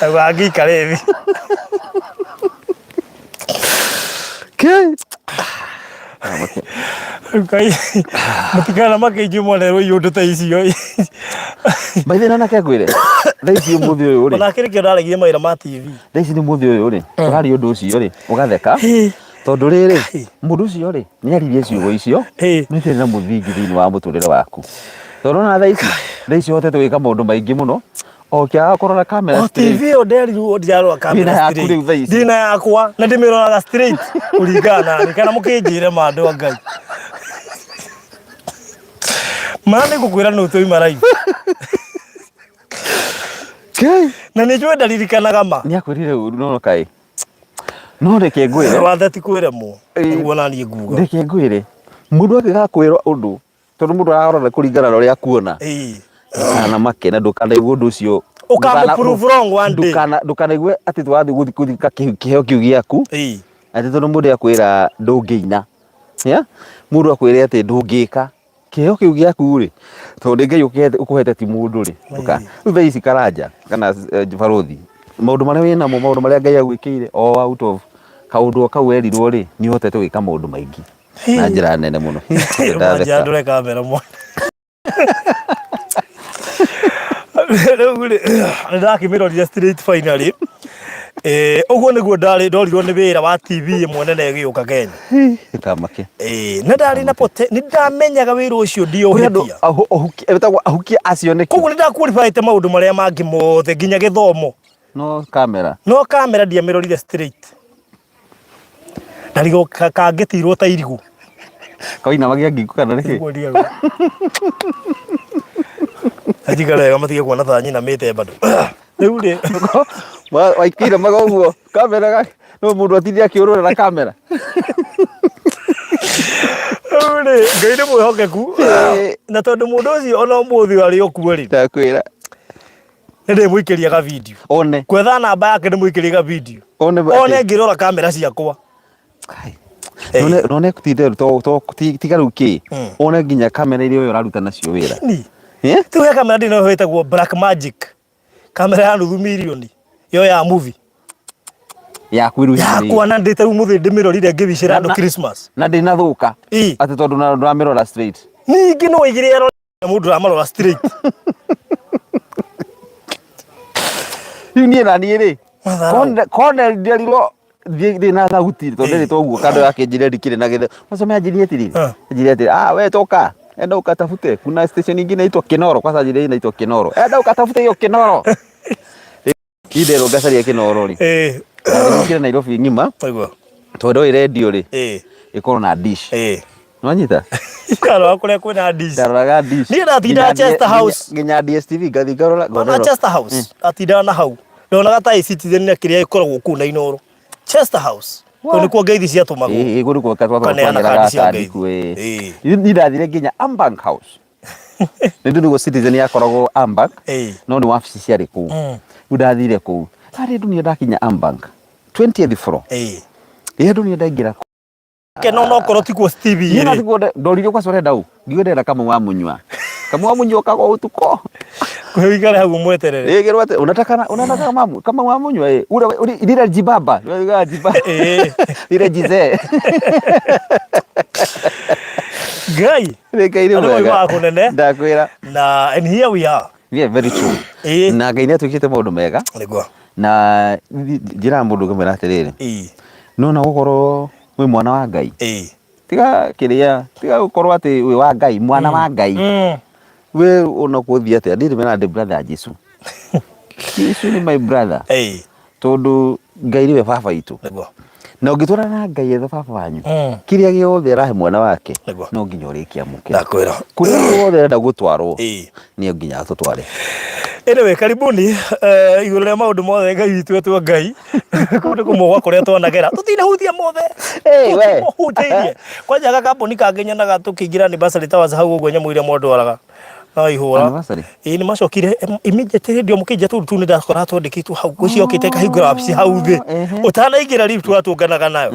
na angĩikare thĩ Kai. Ngai mũtikana make inyuĩ mwanerwo iũndũ ta icio By the way nake ngwĩre thaa ici ũmũthĩ ũyũ rĩ onake nĩkĩo ndaregire mawĩra ma TV thaa ici nĩ mũthĩ ũyũ rĩ ũraria ũndũ ũcio rĩ ũgatheka tondũ rĩrĩ mũndũ ũcio rĩ nĩ aririe ciugo icio Ĩ. nĩ itarĩ na mũthingi thĩinĩ wa mũtũrĩre waku tondũ ona thaa ici thaa ici ũhotete gwĩka maũndũ maingĩ mũno o kĩaga kũrora kamera O TV ĩyo nderirwo ndirarora kamera Ndĩna yaku straight. rĩu thaa ici. Ndĩna yakwa na ndĩmĩroraga straight kũringana na niĩ kana mũkĩnjĩre ma andũ a Ngai ma nĩ ngũkwĩra nũ twauma live. Ngai. Na nĩ njũĩ ndaririkanaga ma. Nĩ akwĩrire ũru no kaĩ. No reke ngwĩre. Wathe ti kwĩremwo. Ĩĩ. Nĩguo naniĩ nguga. Reke ngwĩre. Mũndũ angĩgakwĩra ũndũ tondũ mũndũ ararora kũringana na ũrĩa akuona. Ĩĩ. Ndũkanamake na ndũkanaigue ũndũ ũcio. Ũkamũ prove wrong one day. Ndũkanaigue atĩ tũrathiĩ gũthika kĩheo kĩu gĩaku. Ĩĩ. Atĩ tondũ mũndũ akwĩra ndũngĩina. Yeah? Mũndũ akwĩre atĩ ndũngĩka. Kĩheo kĩu gĩaku rĩ, tondũ nĩ Ngai ũkũhete ti mũndũ rĩ. Rĩu thaa ici Karanja kana Barũthi, maũndũ marĩa wĩnamo, maũndũ marĩa Ngai agwĩkĩire o out of kaũndũ o kau werirwo rĩ, nĩ ũhotete gwĩka maũndũ maingĩ na njĩra nene mũno. Ndatheka. Ndũreka kamera mwana. Rĩu rĩ, nĩ ndakĩmĩrorire straight finally. Eh, ũguo nĩguo ndarĩ ndorirwo nĩ wĩra wa TV ĩmwe nene ĩgĩũka Kenya. Ndũkamake. Eh, na ndarĩ na pote nĩ ndamenyaga wĩra ũcio Kũrĩ andũ ndiũhĩtia. etagwo ahukia acio nĩkĩ? Koguo nĩ ndaqualifyĩte maũndũ marĩa mangĩ mothe nginya gĩthomo. No kamera. No kamera ndiamĩrorire straight. Ndarigwo kangĩtirwo ta irigũ. Kainamagia ngingo kana nĩkĩ? Nĩguo ndiaga. Njikare wega matige kuona ta nyinamĩte bado. Rĩu rĩ Waikire maga ũguo kamera no mũndũ atinde akĩũrũra na kamera. Rĩu rĩ Ngai nĩ mwĩhokeku na tondũ mũndũ ũcio ona ũmũthĩ arĩ o kuo rĩ Ndakwĩra. nĩ ndĩmũikĩria ga video. One. Kwetha namba yake ndĩmũikĩrie ga video. One One ngĩrora kamera ciakwa. Kai. None none ti therũ to to tiga rĩu kĩ. One nginya kamera iria ũyũ ũraruta nacio wĩra. Ni. Eh? Rĩu he kamera ndĩ nayo ĩtagwo Black Magic. Kamera ya nuthu mirioni. Yo ya movie. Yaku rĩu hihi nĩ- Yakwa na ndĩte rĩu mũthĩ ndĩmĩrorire ngĩwicĩra andũ Na- Christmas. Na ndĩnathũka. Ĩ. Atĩ tondũ na ndũramĩrora straight. Ningĩ no ĩgĩrĩ ero mũndũ ũramarora straight. Rĩu niĩ na niĩ rĩ. Matharau. Kone nderirwo ndĩ na thauti tondũ nderitwo ũguo kando yake njĩre ndikĩrĩ na gĩthe. Macome anjĩrie atĩrĩrĩ. Ah. Anjĩrie atĩrĩ, ah we toka. Enda ukatafute. Kuna station ingine inaitwa Kinoro. Kwanza anjĩrie inaitwa Kinoro. Enda ukatafute hiyo Kinoro. Inderwo ngacaria Kinoro rĩ. Ndathimũkire Nairobi ng'ima Nĩguo. tondũ ĩ redio rĩ ĩkorwo na dish. Nĩwanyita? Ndarora kũrĩa kwĩna dish. Ndaroraga dish. Niĩ ndatindaga Nginya Chester House. Nginya DSTV ngathiĩ ngarora Ona ngona. Chester House. Ndatindaga na hau. Ndonaga ta Citizen na kĩrĩa ĩkoragwo kũu na Inooro. Chester House. Kũu nĩkuo ngeithi ciatũmagwo. Ĩĩ kũu nĩkuo Ũkaneana twatwaraga kandi cia kandi ngeithi. kuo ĩĩ. Ĩĩ. Niĩ ndathire nginya Ambank House. Nĩ ndũ nĩguo Citizen yakoragwo Ambank no nĩ wabici ciarĩ kũu. Rĩu ndathire kũu. Harĩ ndũnia ndakinya Ambank 20th floor. Rĩrĩa ndũnia ndaingĩra kũu. Kena onokorwo tikuo Stevie Niĩ rĩ. no tiguo ndoririo kwaca ũrenda ũ? Ngiuga ndĩrenda Kamau wa Mũnyua. Kamau wa Mũnyua okaga o ũtukũ. Kũhe ũikare hau ũmweterere. Ĩ ngĩrwo atĩ unataka na unataka Kamau Kamau wa Mũnyua ĩ. Ule ule lile jibaba. Lile jibaba. Lile jizee. Ngai. Nĩ Ngai nĩ Andũ mwega. moimaga kũnene. Ndakwĩra. Na and here we are. Yeah, very true. Na Ngai nĩ atwĩkĩte maũndũ mega. Nĩguo. Na njĩraga mũndũ ngamwĩra atĩrĩrĩ. Nĩwona gũkorwo wĩ mwana wa Ngai. Tiga kĩrĩa, tiga gũkorwo atĩ wĩ wa Ngai, mwana wa Ngai. We ona kũthiĩ atĩa, niĩ ndĩmeraga ndĩ brother ya Jesu. Jesu nĩ my brother. Tondũ Ngai nĩwe baba witũ. Nĩguo. Na ũngĩtwarana na Ngai ethe baba wanyu, kĩrĩa gĩothe arahe mwana wake, Nĩguo. no nginya ũrĩkĩamũkĩra. Ndakwĩra. Kũrĩa guothe arenda gũtwarwo, nĩ nginya atũtware. Anyway, karibuni igũrũ rĩa maũndũ mothe Ngai witũ etwo Ngai. Kũu nĩ kũmwe gwa kũrĩa twanagera. Tũtinahutia mothe. Hey, we. Tũtimahutĩirie. Kwanja gakambuni kangĩ nyonaga tũkĩingĩra Anniversary Towers hau ũguo nyamũ iria mwandwaraga. No ihũra. Anniversary? Ĩĩ nĩ macokire immediately hĩndĩ ĩyo mũkĩnja tũu tu nĩ ndakora twandĩkĩtwo hau. Ngwĩciria okĩte ĩkahingũra wabici hau thĩ. Ũtanaingĩra lift watũnganaga nayo.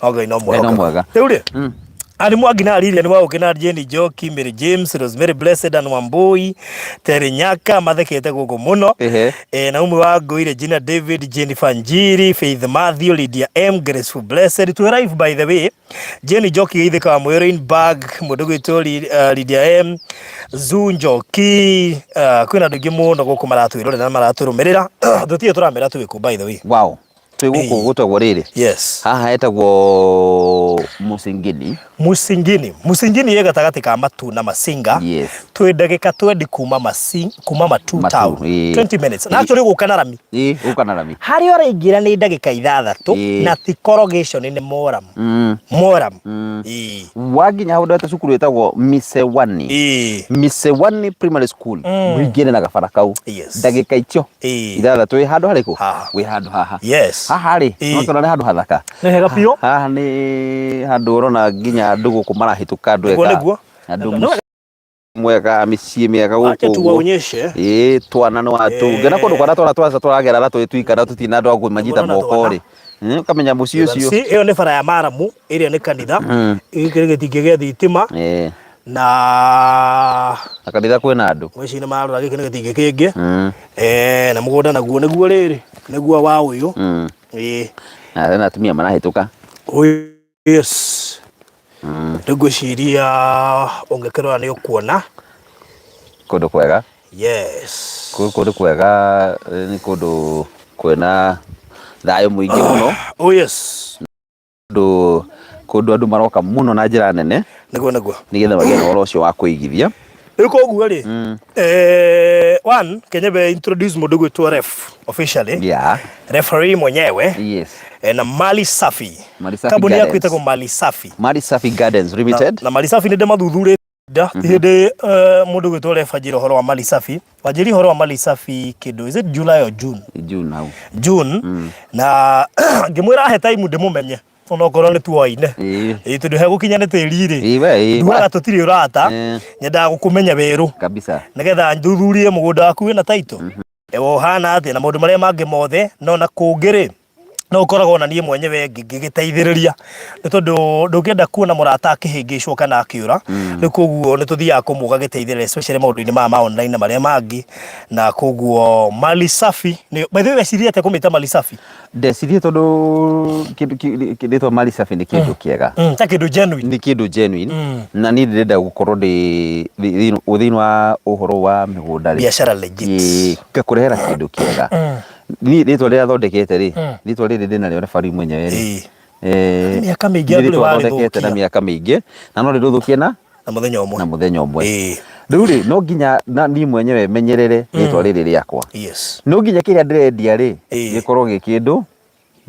No Ngai no Ngai no mwega. Rĩu rĩ, Anĩ Mwangi na Lilian Waũkĩ na Jane Njoki, Mary James, Rosemary Blessed and Wambui, Terry Nyaka mathekete gũkũ mũno. Na umwe wa Ngũi Regina David, Jennifer Njiri, Faith Matthew, Lydia M, Graceful Blessed. Twĩ live by the way. Jane Njoki geithĩka wa Mũyũrũ Bag, mũndũ gwĩtwo Lydia M, Zu Njoki, kwĩna andũ aingĩ mũno gũkũ maratwĩrorera na maratũrũmĩrĩra. Tũtirĩ tũramera twĩ kũ by the way. Wow. Twĩ gũkũ gũtagwo rĩrĩ. Yes. Haha hetagwo Mũcingini. Mũcingini. Mũcingini ĩ gatagatĩ ka Matu na Masinga. Yes. Twĩ ndagĩka 20 kuma Masing, kuma Matu, Matu, town. ĩĩ. 20 minutes. Na actually gũka na rami. Ĩĩ, gũka na rami. Harĩa ũraingĩra nĩ ndagĩka ithathatũ na ti corrugation nĩ moram. Moram. Ĩĩ. Wakinya hau ndwete cukuru ĩtagwo Misewani. Ĩĩ. Misewani Primary School. Mũingĩre na gabara kau. Yes. Ndagĩka icio Ĩĩ. ithathatũ wĩ handũ harĩkũ? Haha. Wĩ handũ haha. Yes. Haha rĩ, Ĩĩ. no tũrona nĩ handũ hathaka. Nĩ hega biũ. Haha nĩ handũ ũrona nginya andũ gũkũ marahĩtũka andũ Nĩguo ega. nĩguo. Andũ Nĩ wega. mwega mĩciĩ mĩega gũkũ Acha ũguo. tuwaonyeshe. Ĩĩ twana nĩ watũ. Ngena kũndũ kwana twana twaca tũragerara twĩ twika na tũtirĩ na andũ a kũmanyita Nĩguo moko twana. rĩ. Ũkamenya mũciĩ ũcio. See, ĩyo nĩ bara ya maramu ĩrĩa nĩ kanitha. Gĩkĩ nĩ gĩtingĩ gĩa thitima Ĩĩ. na Na kanitha kwĩna andũ. ngwĩciria nĩ marora gĩkĩ nĩ gĩtingĩ kĩngĩ. Eh, na mũgũnda naguo nĩguo rĩrĩ nĩguo wa ũyũ. Ĩĩ. Na hena atumia marahĩtũka. Oh, yes. Rĩu ngwĩciria ũngĩkĩrora nĩ ũkuona. Kũndũ kwega. Yes. Kũndũ kwega nĩ kũndũ kwĩna thayũ mũingĩ mũno. Oh yes. Kũndũ kũndũ andũ maroka mũno na njĩra nene. Nĩguo nĩguo. Nĩgetha magĩe na ũhoro ũcio wa kũigithia. Rĩu koguo rĩ, eh, one, Kenyebe introduce mũndũ gwĩtwo ref officially. Yeah. Referee mwenyewe. Yes. Eh, na Mali Safi. Mali Safi Kambuni yaku Gardens. ĩtagwo Mali Safi. Mali Safi Gardens Limited. Na, na Mali Safi nĩ ndĩmathuthurĩte nda ti hĩndĩ eh, mũndũ gwĩtwo ref anjĩra ũhoro wa Mali Safi. Wanjĩria ũhoro wa Mali Safi kĩndũ is it July or June? June hau. June. Na ngĩmwĩra ahe time ndĩmũmenye onokorwo nĩ tuoine. Ĩĩ. Ĩĩ tondũ hegũkinya nĩ tĩri rĩ. Ĩĩ we ĩĩ. Ndugaga tũtirĩ ũrata. Eh. Nyendaga gũkũmenya werũ. Kabisa. Nĩgetha nthuthurie mũgũnda waku wĩna title. Ewa ũhana atĩa na maũndũ marĩa mangĩ mothe no na kũngĩ rĩ no ũkoragwo na niĩ mwenyewe ngĩgĩteithĩrĩria nĩ tondũ ndũngĩenda kuona mũrata akĩhĩngĩcwo kana akĩũra rĩu koguo nĩ tũthiaga kũmwe ũgagĩteithĩrĩria especially maũndũ-inĩ maya ma online na marĩa mangĩ na koguo Mali Safi nĩ by the way weciria atĩa kũmĩta Mali Safi Ndecirie tondũ kĩndũ rĩtwa Mali Safi nĩ kĩndũ kĩega. Ta kĩndũ genuine. Nĩ kĩndũ genuine na niĩ ndĩrenda gũkorwo ndĩ thĩinĩ wa ũhoro wa mĩgũnda rĩ. Biashara legit. Ĩĩ ngakũrehera kĩndũ kĩega. Niĩ rĩtwa rĩrĩa thondekete rĩ, rĩtwa rĩrĩ ndĩnarĩo referee mwenyewe rĩ. Mĩaka mĩingĩ Nĩ andũ rĩtwa thondekete na nĩwarĩthũkia. mĩaka mĩingĩ na no rĩrĩthũkie na Na mũthenya ũmwe. na mũthenya ũmwe. Ĩĩ. Rĩu rĩ no nginya na niĩ mwenyewe menyerere rĩtwa rĩrĩ rĩakwa. Yes. No nginya kĩrĩa ndĩrendia rĩ Ĩĩ. gĩkorwo gĩ kĩndũ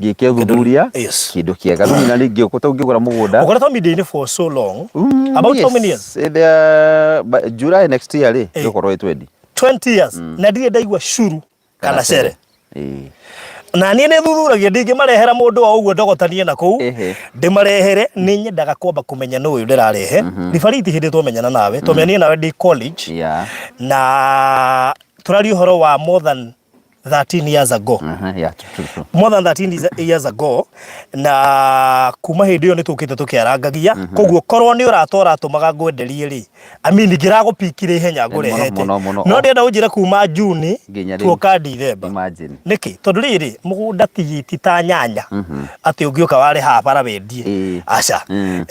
gĩke ũthuthuria Yes. kĩndũ kĩega. Rĩu na rĩngĩ ũngĩgũra mũgũnda. Ũkoretwo media-inĩ for so long. About how many years? In the, by July next year rĩ ĩgũkorwo ĩ 20. 20 years. Na ndirĩ ndaigua curu kana cere. Ĩĩ. Na niĩ nĩ thuthuragia ndingĩmarehera mũndũ o ũguo ndogotanie na kũu Ehe. ndĩmarehere nĩ nyendaga kwamba kũmenya nũ ũyũ ndĩrarehe ribariti hĩndĩ twamenyana nawe twamenyanire nawe ndĩ college Yeah. na tũraria ũhoro wa more than 13 years ago Uh-huh, yeah, true, true, true. more than 13 years ago na kuma hĩndĩ ĩyo nĩ tũkĩte tũkĩarangagia koguo korwo nĩ ũrata ũratũmaga ngwenderie rĩ I mean ngĩragũpikire ihenya ngũrehete mũno, mũno. no ndĩrenda ũnjĩre kuma June Nginya rĩu. tuoka Dithemba Imagine. nĩkĩ tondũ rĩrĩ mũgũnda ti ti ta nyanya atĩ ũngĩũka ware haha bara wendie Ĩĩ. aca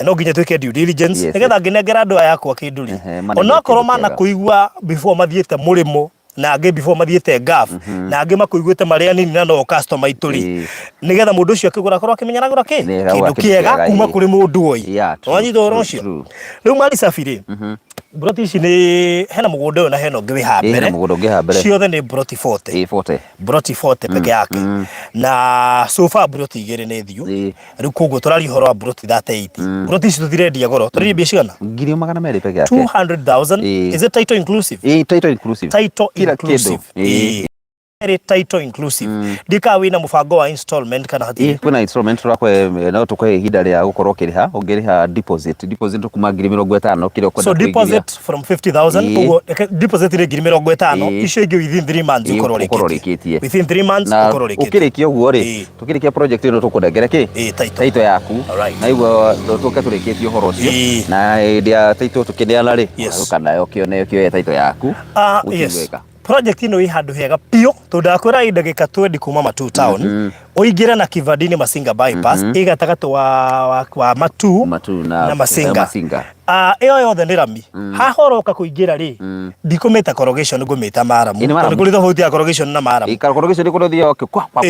no nginya twĩke due diligence Yes, nĩgetha ngĩnengera andũ aya akwa kĩndũ rĩ Ehe, manengere onokorwo kĩndũ kĩega. manakũigua before mathiĩte mũrĩmo na angĩ before mathiĩte Gulf na angĩ makũiguĩte marĩ anini na no customer aitũ rĩ Ĩĩ. nĩgetha mũndũ ũcio akĩgũra akorwo akĩmenya aragũra kĩ Nĩ aragũra kĩndũ kĩndũ kĩega kĩega, kuma ĩĩ. kũrĩ mũndũ oi Yeah, true, wanyita ũhoro true, ũcio true. rĩu Mali Safi rĩ mburoti ici nĩ hena mũgũnda ũyũ na hena ũngĩ wĩ haha Ĩĩ, hena mbere mũgũnda ũngĩ haha mbere. ciothe nĩ mburoti 40 Ĩĩ, 40. mburoti 40 peke yake na so far mburoti igĩrĩ nĩ thiũ Ĩĩ. rĩu koguo tũraria ũhoro wa mburoti 38 mburoti ici tũtirendia goro tũrendia mbia cigana 200,000 peke yake. 200,000 Ĩĩ. is it title inclusive Ĩĩ, title inclusive. title Kila kĩndũ. inclusive Ĩĩ. Ĩĩ. Ĩrĩ title inclusive ndika wĩna mũbango wa installment kana hatirĩ Ĩĩ, kwĩna installment tũrakũhe no tũkũhe ihinda rĩa gũkorwo ũkĩrĩha ũngĩrĩha deposit deposit kuma 50,000 kĩrĩa ũkwenda so kũigithia. deposit from 50000 Ĩĩ. koguo reke- deposit nĩ 50,000 Ĩĩ. icio ingĩ within 3 months Ĩĩ, ũkorwo ũkorwo ũrĩkĩtie ũrĩkĩtie. within 3 months na ũkorwo ũrĩkĩtie ũkĩrĩkia ũguo rĩ Ĩĩ. tũkĩrĩkia project ĩno tũkũnengere kĩ Ĩĩ, title. title yaku Alright. na iguo tũke tũrĩkĩtie ũhoro ũcio Ĩĩ. na hĩndĩ ya title tũkĩneana rĩ Yes. ũka nayo ũkĩone ũkĩoya title yaku Ah, Gũtirĩ yes. gwĩka. Project ĩno ĩ handũ hega biũ tondũ ndakwĩra ĩ ndagĩka 20 kuma Matuu town. Ũingĩre na Kivandini Masinga bypass ĩ gatagatĩ wa Matuu Matuu na na Masinga. Masinga. Ah, ĩyo yothe nĩ rami. Haha ũroka kũingĩra rĩ, ndikũmĩta corrugation, ngũmĩta maramu. Ĩ, nĩ maramu. Tondũ kũrĩ tofauti ya corrugation na maramu. Ĩkarogĩcio nĩ kũrĩa ũthiaga kwa kwa kwa.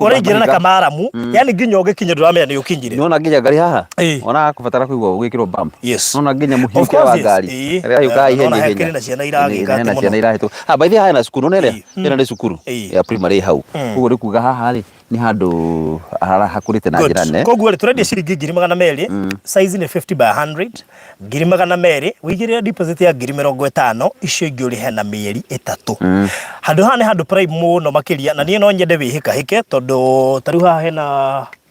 Ũraingĩra na kamaramu, yani nginya ũgĩkinya ndũramenya nĩ ũkinyire. Nĩwona nginya ngari haha? Ĩ. Ona kũbatara kũigua ũgĩkĩrwo bump. Yes. Nona nginya Of mũhiũkĩre course, wa yes. ngari. Ĩ. Ĩrĩa yũkaga Eh, ihenya nona ihenya. hekĩrĩ na ciana iragĩka Ĩ, atĩ na mũno. ciana irahĩtũka. Ah, by the way haha hena cukuru nona ĩrĩa? Ĩ. Ĩno nĩ cukuru Ĩ. ya primary ĩ hau. Koguo nĩ kuga haha rĩ nĩ handũ hakũrĩte na Good. njĩra nene. Koguo rĩ, tũrendia ciringi 200,000, size nĩ 50 by 100, 200,000, wĩigĩrĩre deposit ya 50,000, icio ingĩ ũrĩhe na mĩeri 3. Handũ haha nĩ handũ prime mũno makĩria, na niĩ no nyende wĩhĩkahĩke tondũ ta rĩu haha hena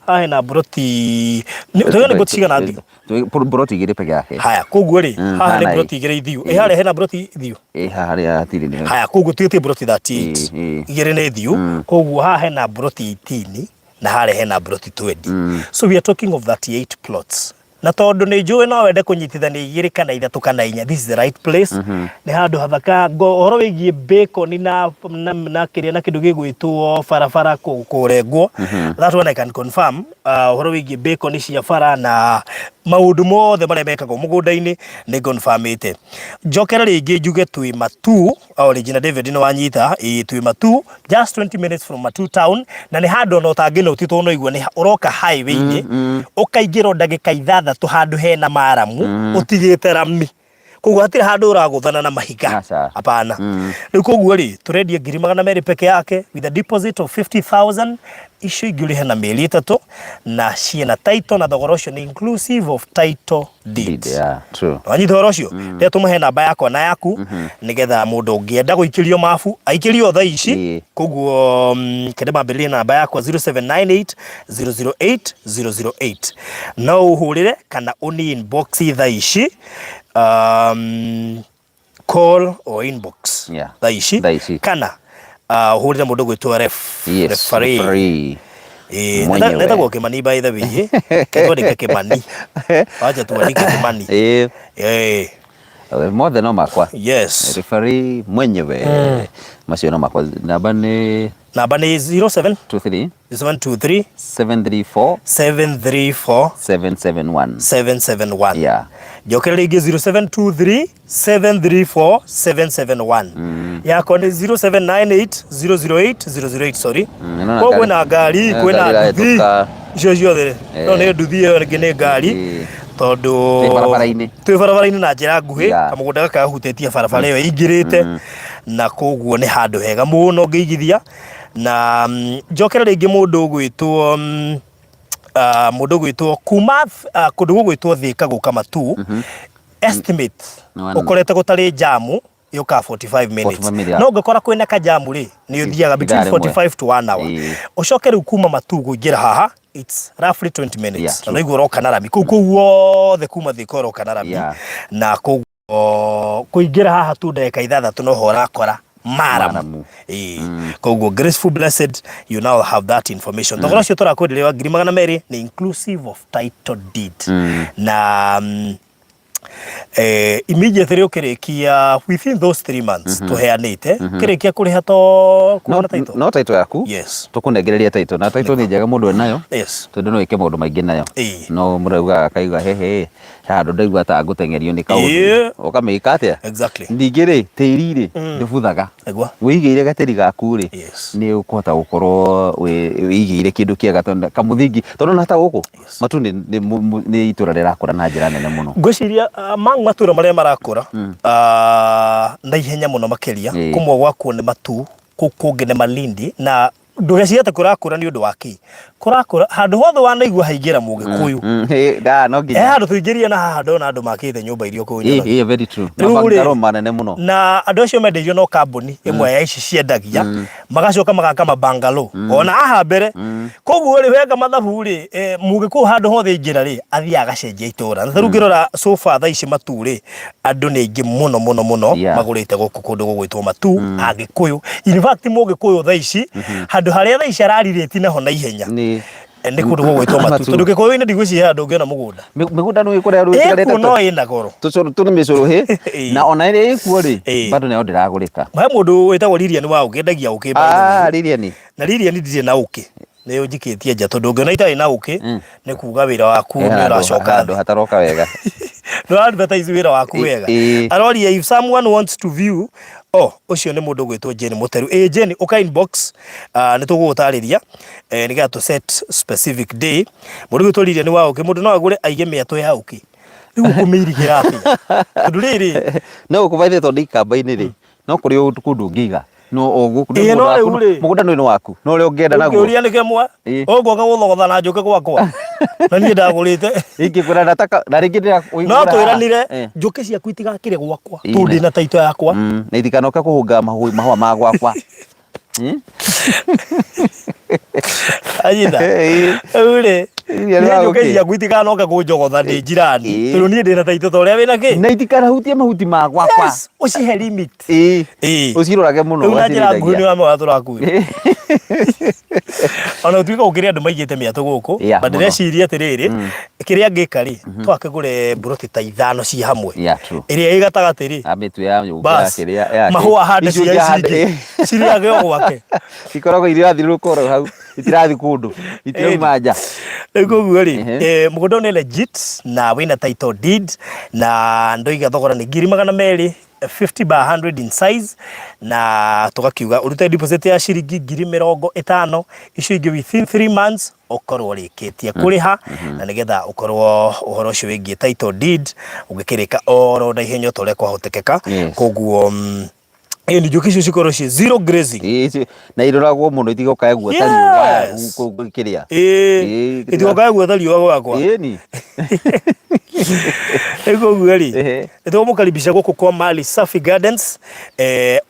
haha hena mburoti, tũiga nĩ mburoti cigana thiu? Mburoti igĩrĩ peke yake. Haya, koguo rĩ, haha nĩ hana mburoti igĩrĩ ithiu. Ĩ harĩa hena mburoti ithiu? Ĩ haha harĩa hatirĩ nĩ. Haya, koguo tuĩte mburoti 38. Ĩ, ĩ. Igĩrĩ nĩ thiu, koguo haha hena mburoti 18 na harĩa hena mburoti 20. So we are talking of 38 plots. Na tondũ nĩ njũĩ no wende kũnyitithania igĩrĩ kana ithatũ kana inya, this is the right place. Nĩ handũ hathaka. Ũhoro wĩgiĩ bacon na kĩrĩa na kĩndũ gĩgwĩtwo barabara kũrengwo, that one I can confirm. Ũhoro wĩgiĩ bacon cia bara na maũndũ mothe marĩa mekagwo mũgũnda-inĩ nĩ confirmĩte. Njokere rĩngĩ njuge twĩ Matuu, o rĩngĩ na David nĩ wanyita, ĩĩ twĩ Matuu, just 20 minutes from Matuu town, na nĩ handũ ona ũtangĩnoti tondũ no igua nĩ ũroka highway-inĩ, ũkaingĩra o ndagĩka ithathatũ handũ hena maramu, ũtigĩte rami. Koguo hatirĩ handũ ũragũthana na mahiga. Aca. Hapana. Rĩu koguo rĩ, tũrendia 200,000 peke yake with a deposit of 50,000, icio ingĩ ũrĩhe na mĩeri 3 na ciĩna title, na thogora ũcio nĩ inclusive of title deed. Deed, yeah, true. Wanyita ũhoro ũcio? Rĩrĩa tũmũhe namba yakwa na yaku, nĩgetha mũndũ ũngĩenda gũikĩrio mabu aikĩrio thaa ici. Koguo kende mambĩrĩrie na namba yakwa 0798 008 008. No ũhũrĩre kana ũni inbox thaa ici, call or inbox thaa ici. Thaa ici. Kana ũhũrĩre mũndũ gwĩtwo ref, Yes, referee. referee. Ĩĩ, Mwenyewe. netagwo Kĩmani by the way. Ketwandĩke Kĩmani. Wacha tuandike Kĩmani. Ĩĩ. Ĩĩ. Mothe no makwa. Yes. Referee mwenyewe. Macio no makwa. Namba nĩ Namba nĩ 07 23 723 734 734 771. 771. Yeah. Njokere rĩngĩ 0723 734 771. Yakwa nĩ 0798 008 008, sorry. Ĩno na Koguo ngari- kwĩna ngari, ĩno kwĩna ngari nduthi. ĩrahĩtũka. Icio ciothe. No nĩ nduthi ĩyo ĩngĩ nĩ ngari. Tondũ Twĩ barabara-inĩ. Twĩ barabara-inĩ na njĩra nguhĩ, kamũgũnda gaka gahutĩtie barabara ĩyo ĩingĩrĩte, na koguo nĩ handũ hega mũno ũngĩigithia. Na njokere rĩngĩ mũndũ ũgwĩtwo, mũndũ ũgwĩtwo kuma kũndũ gũgwĩtwo Thĩka gũka Matuu, estimate ũkorete gũtarĩ jamu yũkaga 45 minutes. 45 minutes, yeah. No ũngĩkora kwĩna kajamu rĩ, nĩ ũthiaga between Ithaa rĩmwe. 45 to 1 hour. Ũcoke rĩu kuma Matuu kũingĩra haha it's roughly 20 minutes. Na naiguo ũroka na rami kũu kũu guothe kuma Thĩka ũroka na rami. Na koguo kũingĩra haha tu ndagĩka ithathatũ noho ũrakora maramu. Maramu. Ĩĩ. Koguo graceful blessed, you now have that information. Thogora ũcio tũrakwenderia wa 200,000 nĩ inclusive of title deed. Na immediately ũkĩrĩkia within those 3 months tũheanĩte, ũkĩrĩkia kũrĩha to No, kuona title. no title yaku. Yes. Tũkũnengereria title, na title nĩ njega mũndũ enayo. Yes. Tondũ no ĩke maũndũ maingĩ nayo. Ĩĩ. No mũndũ augaga akauga hehe, handũ ndaigua ta ngũteng'erio nĩ kaũndũ. Ĩĩ. Ũkamĩka atĩa? Exactly. Ningĩ rĩ, tĩri rĩ, ndũbuthaga. Nĩguo. Wĩigĩire gatĩri gaku rĩ, Yes. nĩ ũkũhota gũkorwo wĩigĩire kĩndũ kĩega tondũ kamũthingi, tondũ ona ta gũkũ, Yes. Matuu nĩ itũra rĩrakũra na njĩra nene mũno. Ngwĩciria mang matũra marĩa marakũra na ihenya mũno makĩria, kũmwe gwakuo nĩ Matuu, kũu kũngĩ nĩ Malindi, na ndũgecirie atĩ kũrakũra nĩ ũndũ wa kĩ. Kũrakũra handũ hothe wanaigua haingĩra Mũgĩkũyũ. No nginya. He handũ tũingĩrire na haha ndona andũ makĩte nyũmba iria kũu Njoroge. Very true. Rĩu rĩ, Mabangaro manene mũno. Na andũ acio mendeirio no kambuni ĩmwe ya ici ciendagia, magacoka magaka mabangalo ona haha mbere. Koguo rĩ, weka mathabu rĩ, Mũgĩkũyũ handũ hothe aingĩra rĩ, athiaga agacenjia itũra. Na tarĩu ũngĩrora so far thaa ici Matuu rĩ, andũ nĩ aingĩ mũno mũno mũno magũrĩte gũkũ kũndũ gũgwĩtwo Matuu, Agĩkũyũ. In fact Mũgĩkũyũ thaa ici, handũ harĩa thaa ici ararĩrĩti naho na ihenya, Nĩ nĩ kũndũ gũgwĩtwo Matuu. Matuu. Tondũ Gĩkũyũ-inĩ ndigwĩciria handũ ũngĩona mũgũnda. Mĩgũnda nĩ ĩkũrĩa rĩu ĩtigarĩte Ĩkuo no ĩna goro. Tũcũrũ tũ nĩ mĩcũrũhĩ, na ona ĩrĩa ĩkuo rĩ, bado nayo ndĩragũrĩka. He mũndũ wĩtagwo Lilian wa ũkĩ, endagia ũkĩ by the way. Lilian. Na Lilian ndirĩ na ũkĩ. Nĩ ũnjikĩtie nja tondũ ũngĩona itarĩ na ũkĩ nĩ kuga wĩra waku He nĩ handũ ũracoka handũ thĩ. hataroka wega. Ndũra advertise wĩra waku wega. Aroria if someone wants to view oh ũcio nĩ mũndũ ũgwĩtwo Jane Mũteru. Ĩ Jane ũka inbox nĩ tũgũgũtarĩria nĩgetha tũ set specific day. Mũndũ ũgwĩtwo Lilian wa ũkĩ mũndũ no agũre aige mĩatũ ya ũkĩ. Rĩu ũkũmĩirigĩra atĩa? Tondũ rĩrĩ No gũkũ tondũ ikamba-inĩ rĩ no kũrĩ kũndũ ũngĩiga no o gũkũ nĩ Ĩĩ, no mũgũnda rĩu waku rĩ. mũgũnda nĩ waku no ũrĩa ũngĩenda naguo Ũngĩũria nĩ kĩmwe Ĩĩ. ũgũka gũthogotha na njũke gwakwa na niĩ ndagũrĩte ingĩkwĩra nataka na rĩngĩ ndĩra no twĩranire njũkĩ ciaku itigakĩre gwakwa Ĩĩ, tondũ ndĩna taito yakwa na itikanoke kũhũnga mahũa ma gwakwa anyita Ĩĩ. rĩu rĩ Iria niĩ rĩa njũkĩ ũkĩ. ciaku itikanoke kũnjogotha ndĩ njirani Ĩĩ. tondũ niĩ ndĩna taito ta ũrĩa wĩna kĩ na itikanahutie mahuti ma gwakwa Yes, ũcihe limit Ĩĩ. Ĩĩ. Ũcirorage mũno Rĩu na njĩra nguhĩ ũgacirĩithagia. nĩ ũramenya tũrakuire. Ona gũtuĩka gũkĩrĩ andũ maigĩte mĩatũ gũkũ, Yeah, but mũno. ndĩreciria atĩrĩrĩ, kĩrĩa ngĩka rĩ, twakĩgũre mburoti ta ithano ci hamwe. Yeah, true. Ĩrĩa ĩ gatagatĩ rĩ, Na mĩtwe ya nyũmba bas, kĩrĩa yake. mahũa hande Icio cia ingĩ ici ahande- ingĩ, cirĩage o gwake. Ikoragwo irathiũrũrũka oro hau itirathi kũndũ itirauma nja. Rĩu koguo rĩ, mũgũnda ũyũ nĩ legit na wĩna title deed na ndoiga thogora nĩ 200,000 50 by 100 in size na tũgakiuga ũrute deposit ya ciringi 50,000 icio ingĩ within 3 months ũkorwo ũrĩkĩtie kũrĩha na nĩgetha ũkorwo ũhoro ũcio wĩgiĩ title deed ũgĩkĩrĩka oro na ihenya ta ũrĩa kwahotekeka. Koguo ĩni njũkĩ icio cikorwo ciĩ zero grazing. Ĩĩ, na iroragwo mũno itigokae guota riũa kĩrĩa. Ĩĩ, itigokae guota riũa gwakwa. Ĩni. Rĩu koguo rĩ, nĩ tũkũmũkaribisha gũkũ kwa Mali Safi Gardens.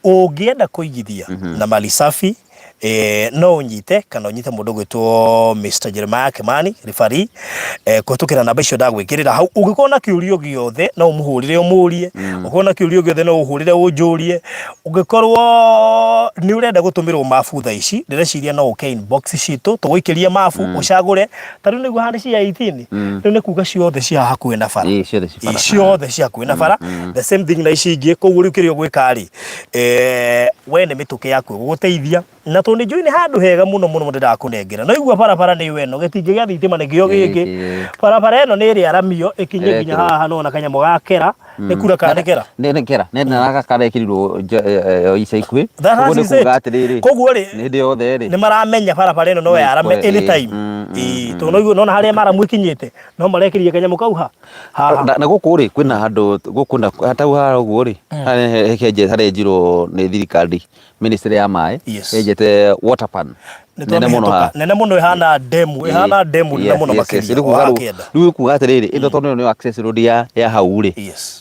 Ũngĩenda kũigithia na Mali Safi no ũnyite kana ũnyite mũndũ ũgwĩtwo Mr Jeremiah Kimani referee kũhĩtũkĩra namba icio ndagwĩkĩrĩra hau. Ũngĩkorwo na kĩũria gĩothe no ũmũhũrĩre ũmũrie, ũngĩkorwo na kĩũria gĩothe no ũhũrĩre ũnjũrie, ũngĩkorwo nĩ ũrenda gũtũmĩrwo mabu thaa ici ndĩreciria no ũke inbox citũ tũgũikĩrie mabu ũcagũre. Ta rĩu nĩguo hande cia 18 rĩu nĩ kuga ciothe cia hakuhĩ na bara. Ĩĩ, ciothe ci bara. Ĩĩ, ciothe cia hakuhĩ na bara, the same thing na ici ingĩ. Koguo rĩu kĩrĩa ũgwĩka rĩ, we nĩ mĩtũkĩ yaku ĩgũgũteithia na tondũ nĩ njũĩ nĩ handũ hega mũno mũno ndĩrakũnengera. No igua barabara nĩ ĩno, gĩtingĩ gĩa thitima nĩkĩo gĩkĩ, barabara ĩno nĩ ĩrĩa aramio ĩkinye nginya Ĩrekĩrwo. haha nĩwona kanyamũ ga kera, nĩ kura kana nĩ kera? Nĩ kera, nĩ na gaka karekĩrirwo ica ikuhĩ. That Koguo nĩ is it. kuga atĩrĩrĩ, Koguo rĩ, nĩ hĩndĩ yothe rĩ, nĩ maramenya barabara ĩno no yarame anytime. Ĩĩ, tondũ no nona harĩa maramu ĩkinyĩte, no marekĩria kanyamũ kau ha haha. Na gũkũ rĩ kwĩna handũ gũkũ na tau haha ũguo rĩ harenjirwo nĩ thirikari ministry ya maĩ yenjete water pan nene mũno haha. Nene mũno ĩhana demu, ĩhana demu nene mũno makĩria. Rĩu kuga rĩu kuga atĩrĩrĩ ĩno tondũ nĩyo access road ya hau rĩ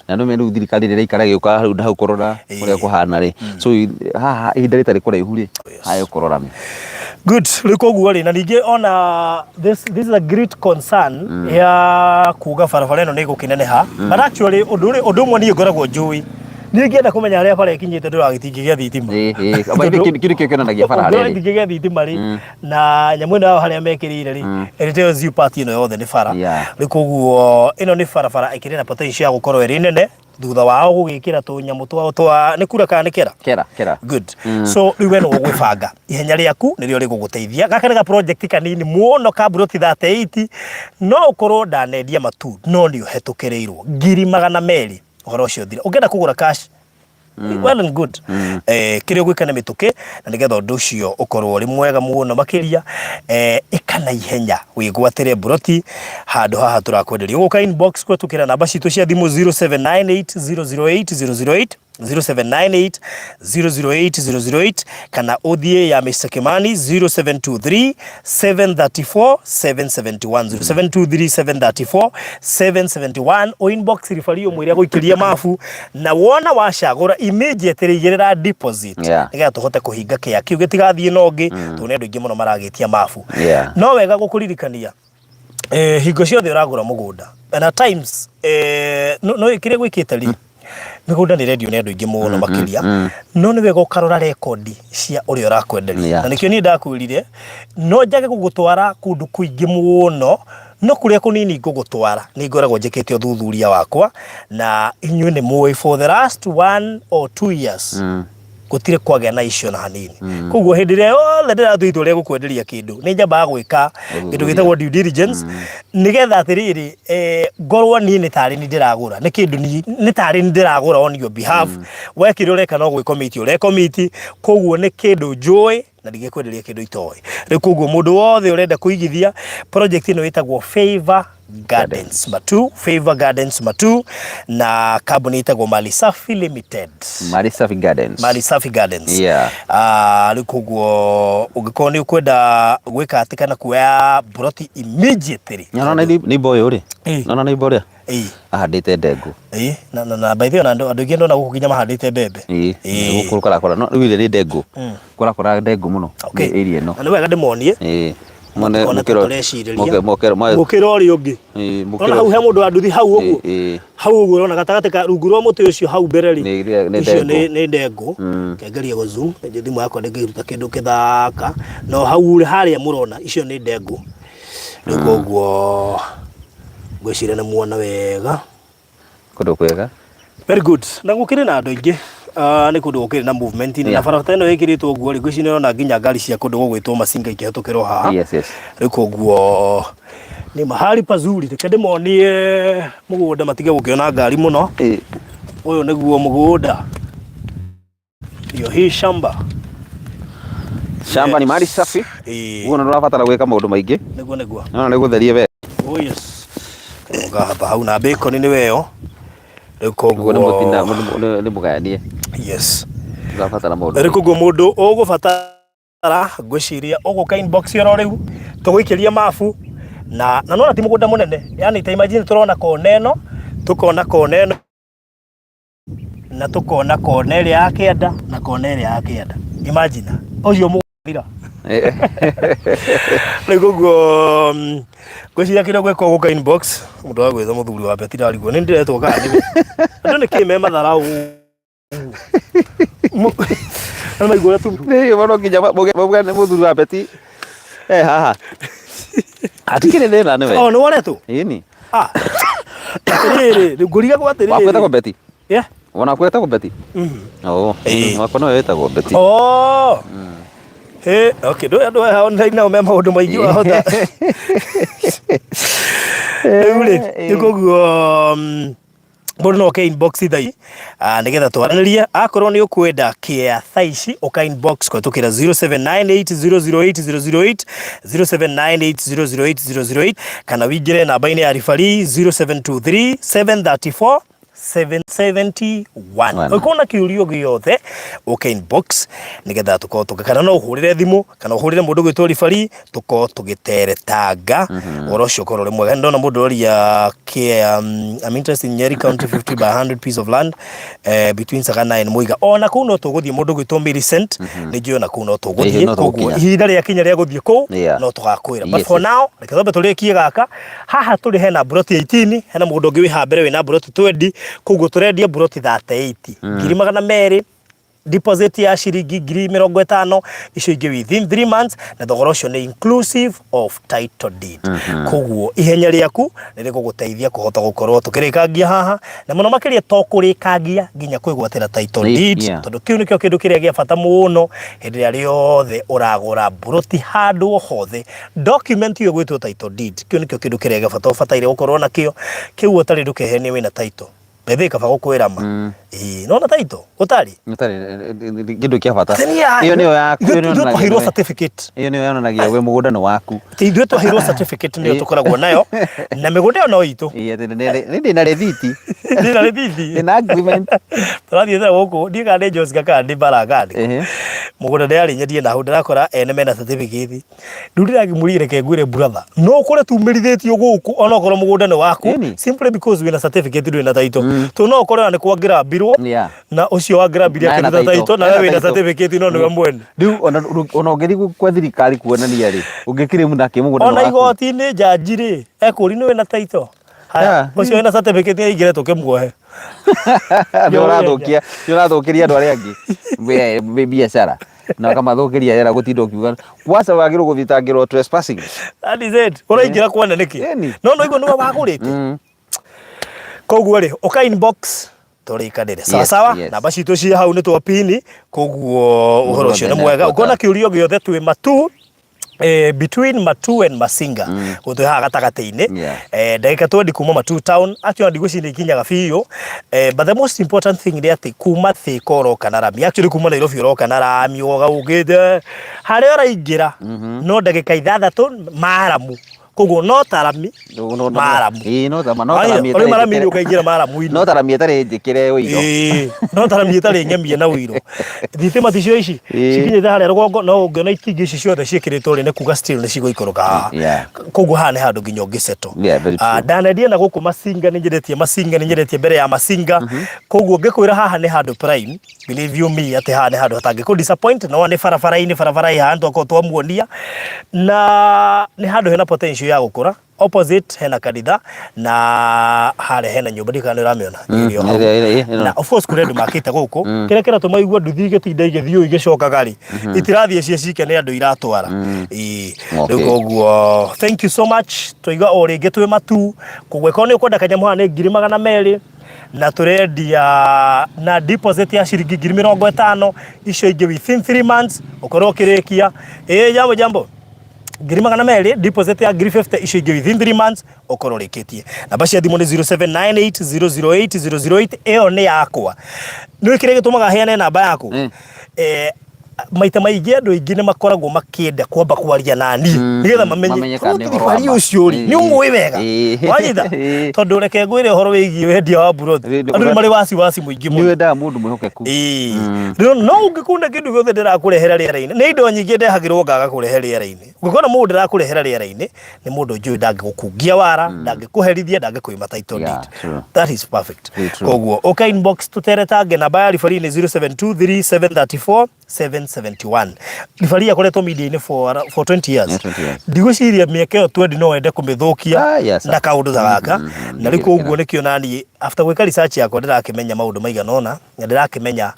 na nĩ rĩu thirikari rĩrĩa ĩraikara ĩgĩũkaga hau na hau kũrora ũrĩa kũhana rĩ, so haha ihinda rĩtarĩ kũraihu rĩ haya ũkũrora. Good. Rĩu koguo rĩ, na ningĩ ona this is a great concern ya kuga barabara ĩno nĩ ĩgũkĩneneha. But actually ũndũ ũrĩ ũndũ ũmwe niĩ ngoragwo njũĩ. Niĩ ngĩenda kũmenya harĩa bara ĩkinyĩte ndũraga gĩtingĩ gĩa thitima. Ĩĩ, ĩĩ. Kĩu nĩkĩo kĩonanagia bara harĩa ĩrĩ. Gĩtingĩ gĩa thitima rĩ, na nyamũ ĩno yao harĩa mekĩrĩire rĩ, it tells you part ĩno yothe nĩ bara. Rĩu koguo ĩno nĩ barabara ĩkĩrĩ na potential ya gũkorwo ĩrĩ nene thutha wao gũgĩkĩra tũnyamũ twao twa nĩ kura kana nĩ kera? Kera, kera. Good. So rĩu we nĩwe ũgwĩbanga. Ihenya rĩaku nĩrĩo rĩgũgũteithia. Gaka nĩ ga project kanini mũno ka mburoti 38 no ũkorwo ndanendia matu no nĩ ũhetũkĩrĩirwo 200,000 ũhoro ũcio ũthire. Ũngĩenda kũgũra cash well and good. Kĩrĩa ũgwĩka nĩ mĩtũkĩ na nĩgetha ũndũ ũcio ũkorwo ũrĩ mwega mũno makĩria. Ĩka na ihenya wĩgwatĩre mburoti handũ haha tũrakwenderia. Ũgũka inbox kũhetũkĩra namba citũ cia thimũ 0798 008 008, 0798 008 008 kana ũthiĩ ya Mr Kimani 0723 734 771, 0723 734 771. O inbox ribari ũmwĩre agũikĩrie mabu na wona wacagũra immediately igĩrĩra deposit nĩgetha tũhote kũhinga kĩa kĩu gĩtigathiĩ na ũngĩ tondũ nĩ andũ aingĩ mũno maragĩtia mabu. No wega gũkũririkania hingo ciothe ũragũra mũgũnda and at times no kĩrĩa gwĩkĩte rĩ, mĩgũnda nĩ ĩrendio nĩ andũ aingĩ mũno makĩria, no nĩ wega ũkarora rekondi cia ũrĩa ũrakwenderia. Na nĩkĩo niĩ ndakwĩrire no njage gũgũtwara kũndũ kũingĩ mũno, no kũrĩa kũnini ngũgũtwara nĩ ngoragwo njĩkĩte ũthuthuria wakwa, na inyuĩ nĩ mũĩ for the last 1 or 2 years. Gũtirĩ kwagĩa na icio na hanini. Koguo hĩndĩ ĩrĩa yothe ndĩratua itua rĩa gũkwenderia kĩndũ, nĩ nyambaga gwĩka kĩndũ gĩtagwo due diligence, nĩgetha atĩrĩrĩ, ngorwo niĩ nĩ tarĩ niĩ ndĩragũra, nĩ kĩndũ niĩ nĩ tarĩ niĩ ndĩragũra on your behalf. We kĩrĩa ũreka no gwĩcommit ũrecommit, koguo nĩ kĩndũ njũĩ na ndingĩkwenderia kĩndũ itoĩ. Rĩu koguo mũndũ wothe ũrenda kũigithia, project ĩno ĩtagwo Favor Gardens Matuu, Favor Gardens Matuu, na kambuni ĩtagwo Mali Safi Limited. Mali Safi Gardens. Mali Safi Gardens. Yeah. Rĩu koguo ũngĩkorwo nĩ ũkwenda gwĩka atĩ kana kuoya mburoti immediately. Nona nĩ mboyo rĩ. Nona nĩ mboyo. Ĩĩ. Ahandĩte ndengũ. Ĩĩ, na by the way ona andũ aingĩ ndona gũkũ nginya mahandĩte mbembe. Ĩĩ. Gũkũ kũrakũra. No rĩu nĩ ndengũ. Kũrakũra ndengũ mũno. Okay. Area ĩno. Na nĩ wega ndĩmonie. Ĩĩ. Mone mũkĩro mũkĩro mũkĩro ũrĩa ũngĩ. Ĩĩ, mũkĩro. Hau he mũndũ wa nduthi hau ũguo. Ĩĩ. Hau ũguo ũrona gatagatĩ ka rungu rwa mũtĩ ũcio hau mbere rĩ. Nĩ Icio ndengũ. nĩ ndengũ. Reke ngerie gũ zoom, thimũ yakwa ndĩngĩruta kĩndũ kĩthaka. No hau harĩa mũrona icio nĩ ndengũ. Rĩu koguo ngwĩciria nĩ muona wega. Kũndũ kwega. Very good. Na gũkĩrĩ na andũ aingĩ. Ah, nĩ kũndũ gũkĩrĩ na movement na barabara ĩno ĩkĩrĩtwo ũguo rĩ, ngwĩciria nĩũrona nginya ngari cia kũndũ gũgwĩtwo Masinga ikĩhetũkĩrwo haha. Yes. Rĩu koguo nĩ mahali pazuri. Reke ndĩmonie mũgũnda matige gũkĩona ngari mũno. Ũyũ nĩguo mũgũnda. Ndio hii shamba. Shamba ni mali safi. Ĩĩ. Ũguo ndũrabatara gwĩka maũndũ maingĩ. Nĩguo nĩguo. No nĩ gũtherie wega. Oh yes. Ngahamba hau na bacon nĩ weyo. Rĩu Ũguo koguo nĩ mũtina nĩ mũgayanie. Yes. Ndũrabatara maũndũ. Rĩu koguo mũndũ ũgũbatara ngwĩciria ũgũka inbox oro rĩu tũgũikĩrie mabu na nona ti mũgũnda mũnene. Yani ta imagine tũrona kona ĩno, tũkona kona ĩno na tukona kona ĩrĩa ya kĩanda na kona ĩrĩa ya kĩanda. Imagine ũcio mũthira rĩu koguo ngwĩciria kĩrĩa gwĩka ũgũka inbox mũndũ wa gwĩtwo mũthuri wa Betty ndarigwo nĩ ndĩretwo kana nĩwe. Andũ nĩ kĩ me matharaũ Andũ maigua ũrĩa tu Nĩ mũno nginya mũgane mũthuri wa Betty eh haha. Hatikĩrĩ thĩna nĩwe. Oh, nĩ woretwo? Ĩni. Ah. Atĩrĩrĩ, rĩu ngũrigagwo atĩrĩrĩ. Waku wĩtagwo Betty? Yeah. Ona wĩtagwo Betty? Oh. Ĩĩ. Wakwa nĩwe wĩtagwo Betty. Oh. Hey, okay, ndũĩ andũ aya online nao me maũndũ maingĩ wahota. Rĩu rĩ, rĩu koguo mũndũ no oke inbox thaa ici nĩgetha twaranĩrie. Akorwo nĩ ũkwenda kĩa thaa ici ũka inbox kũhetũkĩra 0798008008, 0798008008 kana wĩingĩre namba-inĩ ya referee 0723 734 771. Ũngĩkorwo na kĩũria gĩothe ũke inbox nĩgetha tũkorwo tũgĩ kana no ũhũrĩre thimũ kana ũhũrĩre mũndũ ũgwĩtwo referee tũkorwo tũgĩteretanga ũhoro ũcio ũkorwo ũrĩ mwega. Nĩndona mũndũ oria kĩa I'm interested in Nyeri County 50 by 100 piece of land between Sagana and Muiga. Ona kũu no tũgũthiĩ, mũndũ ũgwĩtwo Millicent nĩ njũĩ ona kũu no tũgũthiĩ. Ĩĩ, no Koguo tũgũkinya. ihinda rĩakinya rĩa gũthiĩ kũu no tũgakwĩra. But for now reke twambe tũrĩkie gaka. Haha tũrĩ hena mburoti 18, hena mũgũnda ũngĩ wĩ haha mbere wĩna mburoti 20, koguo tũrendia mburoti 38, 200,000 deposit ya ciringi 50,000, icio ingĩ within 3 months, na thogora ũcio nĩ inclusive of title deed. Koguo ihenya rĩaku nĩ rĩgũgũteithia kũhota gũkorwo tũkĩrĩkangia haha, na mũno makĩria to kũrĩkangia nginya kwĩgwatĩra title deed, tondũ kĩu nĩkĩo kĩndũ kĩrĩa gĩa bata mũno hĩndĩ ĩrĩa rĩothe ũragũra mburoti handũ o hothe. Document ĩyo ĩgwĩtwo title deed, kĩu nĩkĩo kĩndũ kĩrĩa gĩa bata ũbataire gũkorwo nakĩo. Kĩu ũtarĩ ndũkehenie wĩna title. Bethe kaba gũkwĩra ma. Ĩĩ, nona title ũtarĩ. Ũtarĩ kĩndũ kĩa bata. Ĩyo nĩyo yaku. Ithuĩ twaheirwo certificate. Ĩyo nĩyo yonanagia we mũgũnda nĩ waku. Ti ithuĩ twaheirwo certificate nĩyo tũkoragwo nayo na mĩgũnda ĩyo no itũ. Ĩĩ, atĩ nĩ ndĩna rĩthiti. Ndĩna rĩthiti. Ndĩna agreement. Tũrathiĩte gũkũ, ndiũĩ kana nĩ Josca kana nĩ Baraka. Mũgũnda ndĩrarĩ nyendie na hau ndĩrakora ene mena certificate. Rĩu ndĩrakĩmũria reke ngwĩre brother, no ũkore tumĩrithĩtio gũkũ onokorwo mũgũnda nĩ waku simply because wĩna certificate ndũrĩ na title. Tondũ no ũkore ona nĩ kwa ngirambirwo na ũcio wa ngirambire Na ena akĩruta title. title na we Ena wĩna title. certificate no nĩwe mwene. Rĩu ona ũngĩthiĩ kwa thirikari kuonania rĩ, ũngĩkirĩmu nake mũgũnda nĩ Ona waku. igoti-inĩ njanji rĩ, ekũria nĩ wĩna title? Haya, ũcio wĩna certificate aingĩre tũkĩmuohe. Nĩ ũrathũkia, nĩ ũrathũkĩria andũ arĩa angĩ biacara na ũkamathũkĩria rĩera gũtinda ũkiuga kwanza wagĩrĩirwo gũthitangĩrwo trespassing. That is it. Ũraingĩra kwene nĩkĩ? Ĩni. No no igua nĩwe wagũrĩte. Koguo rĩ, ũka inbox. Tũrĩkanĩre. Sawa sawa. Namba citũ ciĩ hau nĩ twapini, koguo ũhoro ũcio nĩ mwega. Ũngĩona kĩũria o gĩothe twĩ Matu, between Matu and Masinga, gũtwĩ haha gatagatĩ-inĩ. Ndagĩka 20 kuma Matu town, actually ndigwĩciria nĩ ikinyaga biũ. But the most important thing nĩ atĩ kuma Thĩka ũroka na rami, actually kuma Nairobi ũroka na rami ũgoka ũkĩte harĩa ũraingĩra no ndagĩka 6 maramu, koguo no ta rami maramu. Ĩĩ, no ta no ta rami ĩtarĩ marami-inĩ ũkaingĩra maramu-inĩ. No ta rami ĩtarĩ njĩkĩre ũiro. Ĩĩ, no ta rami ĩtarĩ ng'emie na ũiro. Thitima ticio ici cikinyĩte harĩa rũgongo, no ũngĩona itingĩ ici ciothe ciĩkĩrĩtwo rĩ, nĩ kuga still nĩ cigũikũrũka haha. Koguo haha nĩ handũ nginya ũngĩsettle. Yeah, very true. Ndanendia na gũkũ Masinga, nĩ nyendetie Masinga, nĩ nyendetie mbere ya Masinga. Koguo ngĩkwĩra haha nĩ handũ prime, believe you me atĩ haha nĩ handũ hatangĩkũ disappoint. No nĩ barabara-inĩ, barabara ĩ haha nĩtwakorwo twamuonia, na nĩ handũ hena potential ya gũkũra. Opposite hena kanitha na harĩa hena nyũmba, ndiũĩ kana nĩ ũramĩona ĩrĩ o hau. Ĩno. Na of course kũrĩ andũ makĩte gũkũ, kĩrĩa kĩratũma igue nduthi igĩtinda igĩthiĩ ũũ igĩcokaga rĩ, itirathiĩ ciĩ cike, nĩ andũ iratwara. Ĩĩ. Rĩu koguo thank you so much, twaiga o rĩngĩ twĩ Matu. Koguo ĩkorwo nĩ ũkwenda kanyamũ haha nĩ 200,000, na tũrendia na deposit ya ciringi 50,000, icio ingĩ within 3 months ũkorwo ũkĩrĩkia. Ĩĩ, jambo jambo, 200,000, deposit ya 50,000, icio ingĩ within 3 months ũkorwo ũrĩkĩtie. Namba cia thimũ nĩ 0798008008, ĩyo nĩ yakwa. Nĩ kĩrĩa gĩtũmaga heane namba yaku? Maita maingĩ andũ aingĩ nĩ makoragwo makĩenda kwamba kwaria na niĩ nĩgetha mamenye Mamenye kana nĩ ũhoro wa tondũ ma. ũcio rĩ nĩ ũmũĩ wega. Wanyita? Tondũ reke ngwĩre ũhoro wĩgiĩ wendia wa mburoti, andũ nĩ marĩ wasiwasi mũingĩ Nĩ mũno. wendaga mũndũ mwĩhokeku. Ĩĩ. Rĩu no ũngĩkunda kĩndũ gĩothe ndĩrakũrehera rĩera-inĩ, nĩ indo nyingĩ ndehagĩrwo ngaga kũrehe rĩera-inĩ. Ũngĩkona mũndũ ndĩrakũrehera rĩera-inĩ, nĩ mũndũ njũĩ ndangĩgũkungia wara, ndangĩkũherithia, ndangĩkũima title deed. That is perfect. Very true. Koguo ũka inbox tũteretange. Namba ya ribari nĩ 0723 734 771. Ribari akoretwo media-inĩ for 20 years. Yeah, 20 years. Ndigwĩciria mĩaka ĩyo 20 no wende kũmĩthũkia Ah, yes, sir. na kaũndũ ta gaka. Na rĩu Ndigĩrĩkĩra. koguo nĩkĩo naniĩ after gwĩka research yakwa ndĩrakĩmenya maũndũ maigana ũna, na ndĩrakĩmenya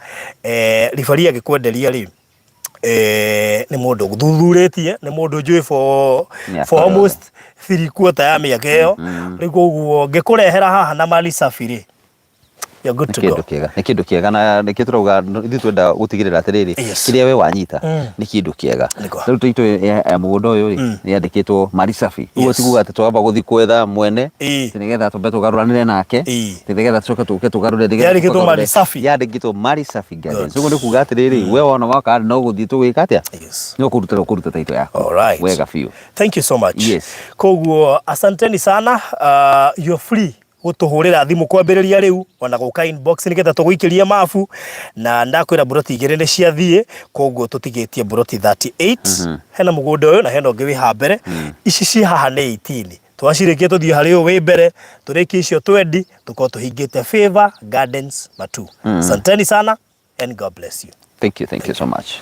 ribari agĩkwenderia rĩ, nĩ mũndũ thuthurĩtie, nĩ mũndũ njũĩ Mĩaka for yothe. almost 3/4 ya mĩaka ĩyo. Rĩu koguo ngĩkũrehera haha na mali safi rĩ, you're good Nĩ to go. kĩndũ kĩega, nĩ kĩndũ kĩega, na nĩkĩo tũrauga ithuĩ twenda gũtigĩrĩra atĩrĩrĩ, kĩrĩa we wanyita nĩ kĩndũ kĩega. Nĩguo. Rĩu title ya mũgũnda ũyũ rĩ, nĩ yandĩkĩtwo mali safi. Ũguo ti kuga atĩ twamba gũthiĩ gwetha mwene, atĩ nĩgetha twambe tũgarũranĩre nake, atĩ nĩgetha tũcoke tũke tũgarũre, nĩgetha Yandĩkĩtwo tũgarũre. mali safi. Yandĩkĩtwo mali safi gardens. Ũguo nĩ kuga atĩrĩrĩ, we wona waka no gũthiĩ tũgwĩka atĩa? No kũruta ũkũruta title yaku. Alright. Wega biũ. Thank you so much. Yes. Koguo asanteni sana. You're free gũtũhũrĩra thimũ kwambĩrĩria rĩu, ona gũka inbox nĩgetha tũgũikĩrie mabu. Na ndakwĩra mburoti 2 nĩ ciathiĩ, koguo tũtigĩtie mburoti 38. Hena mũgũnda ũyũ na hena ũngĩ wĩ haha mbere. Ici ciĩ haha nĩ 18. Twacirĩkia tũthiĩ harĩ ũyũ wĩ mbere, tũrĩkie icio twendi, tũkorwo tũhingĩte Favor Gardens Matu. Asanteni sana and God bless you. Thank you, thank you so much.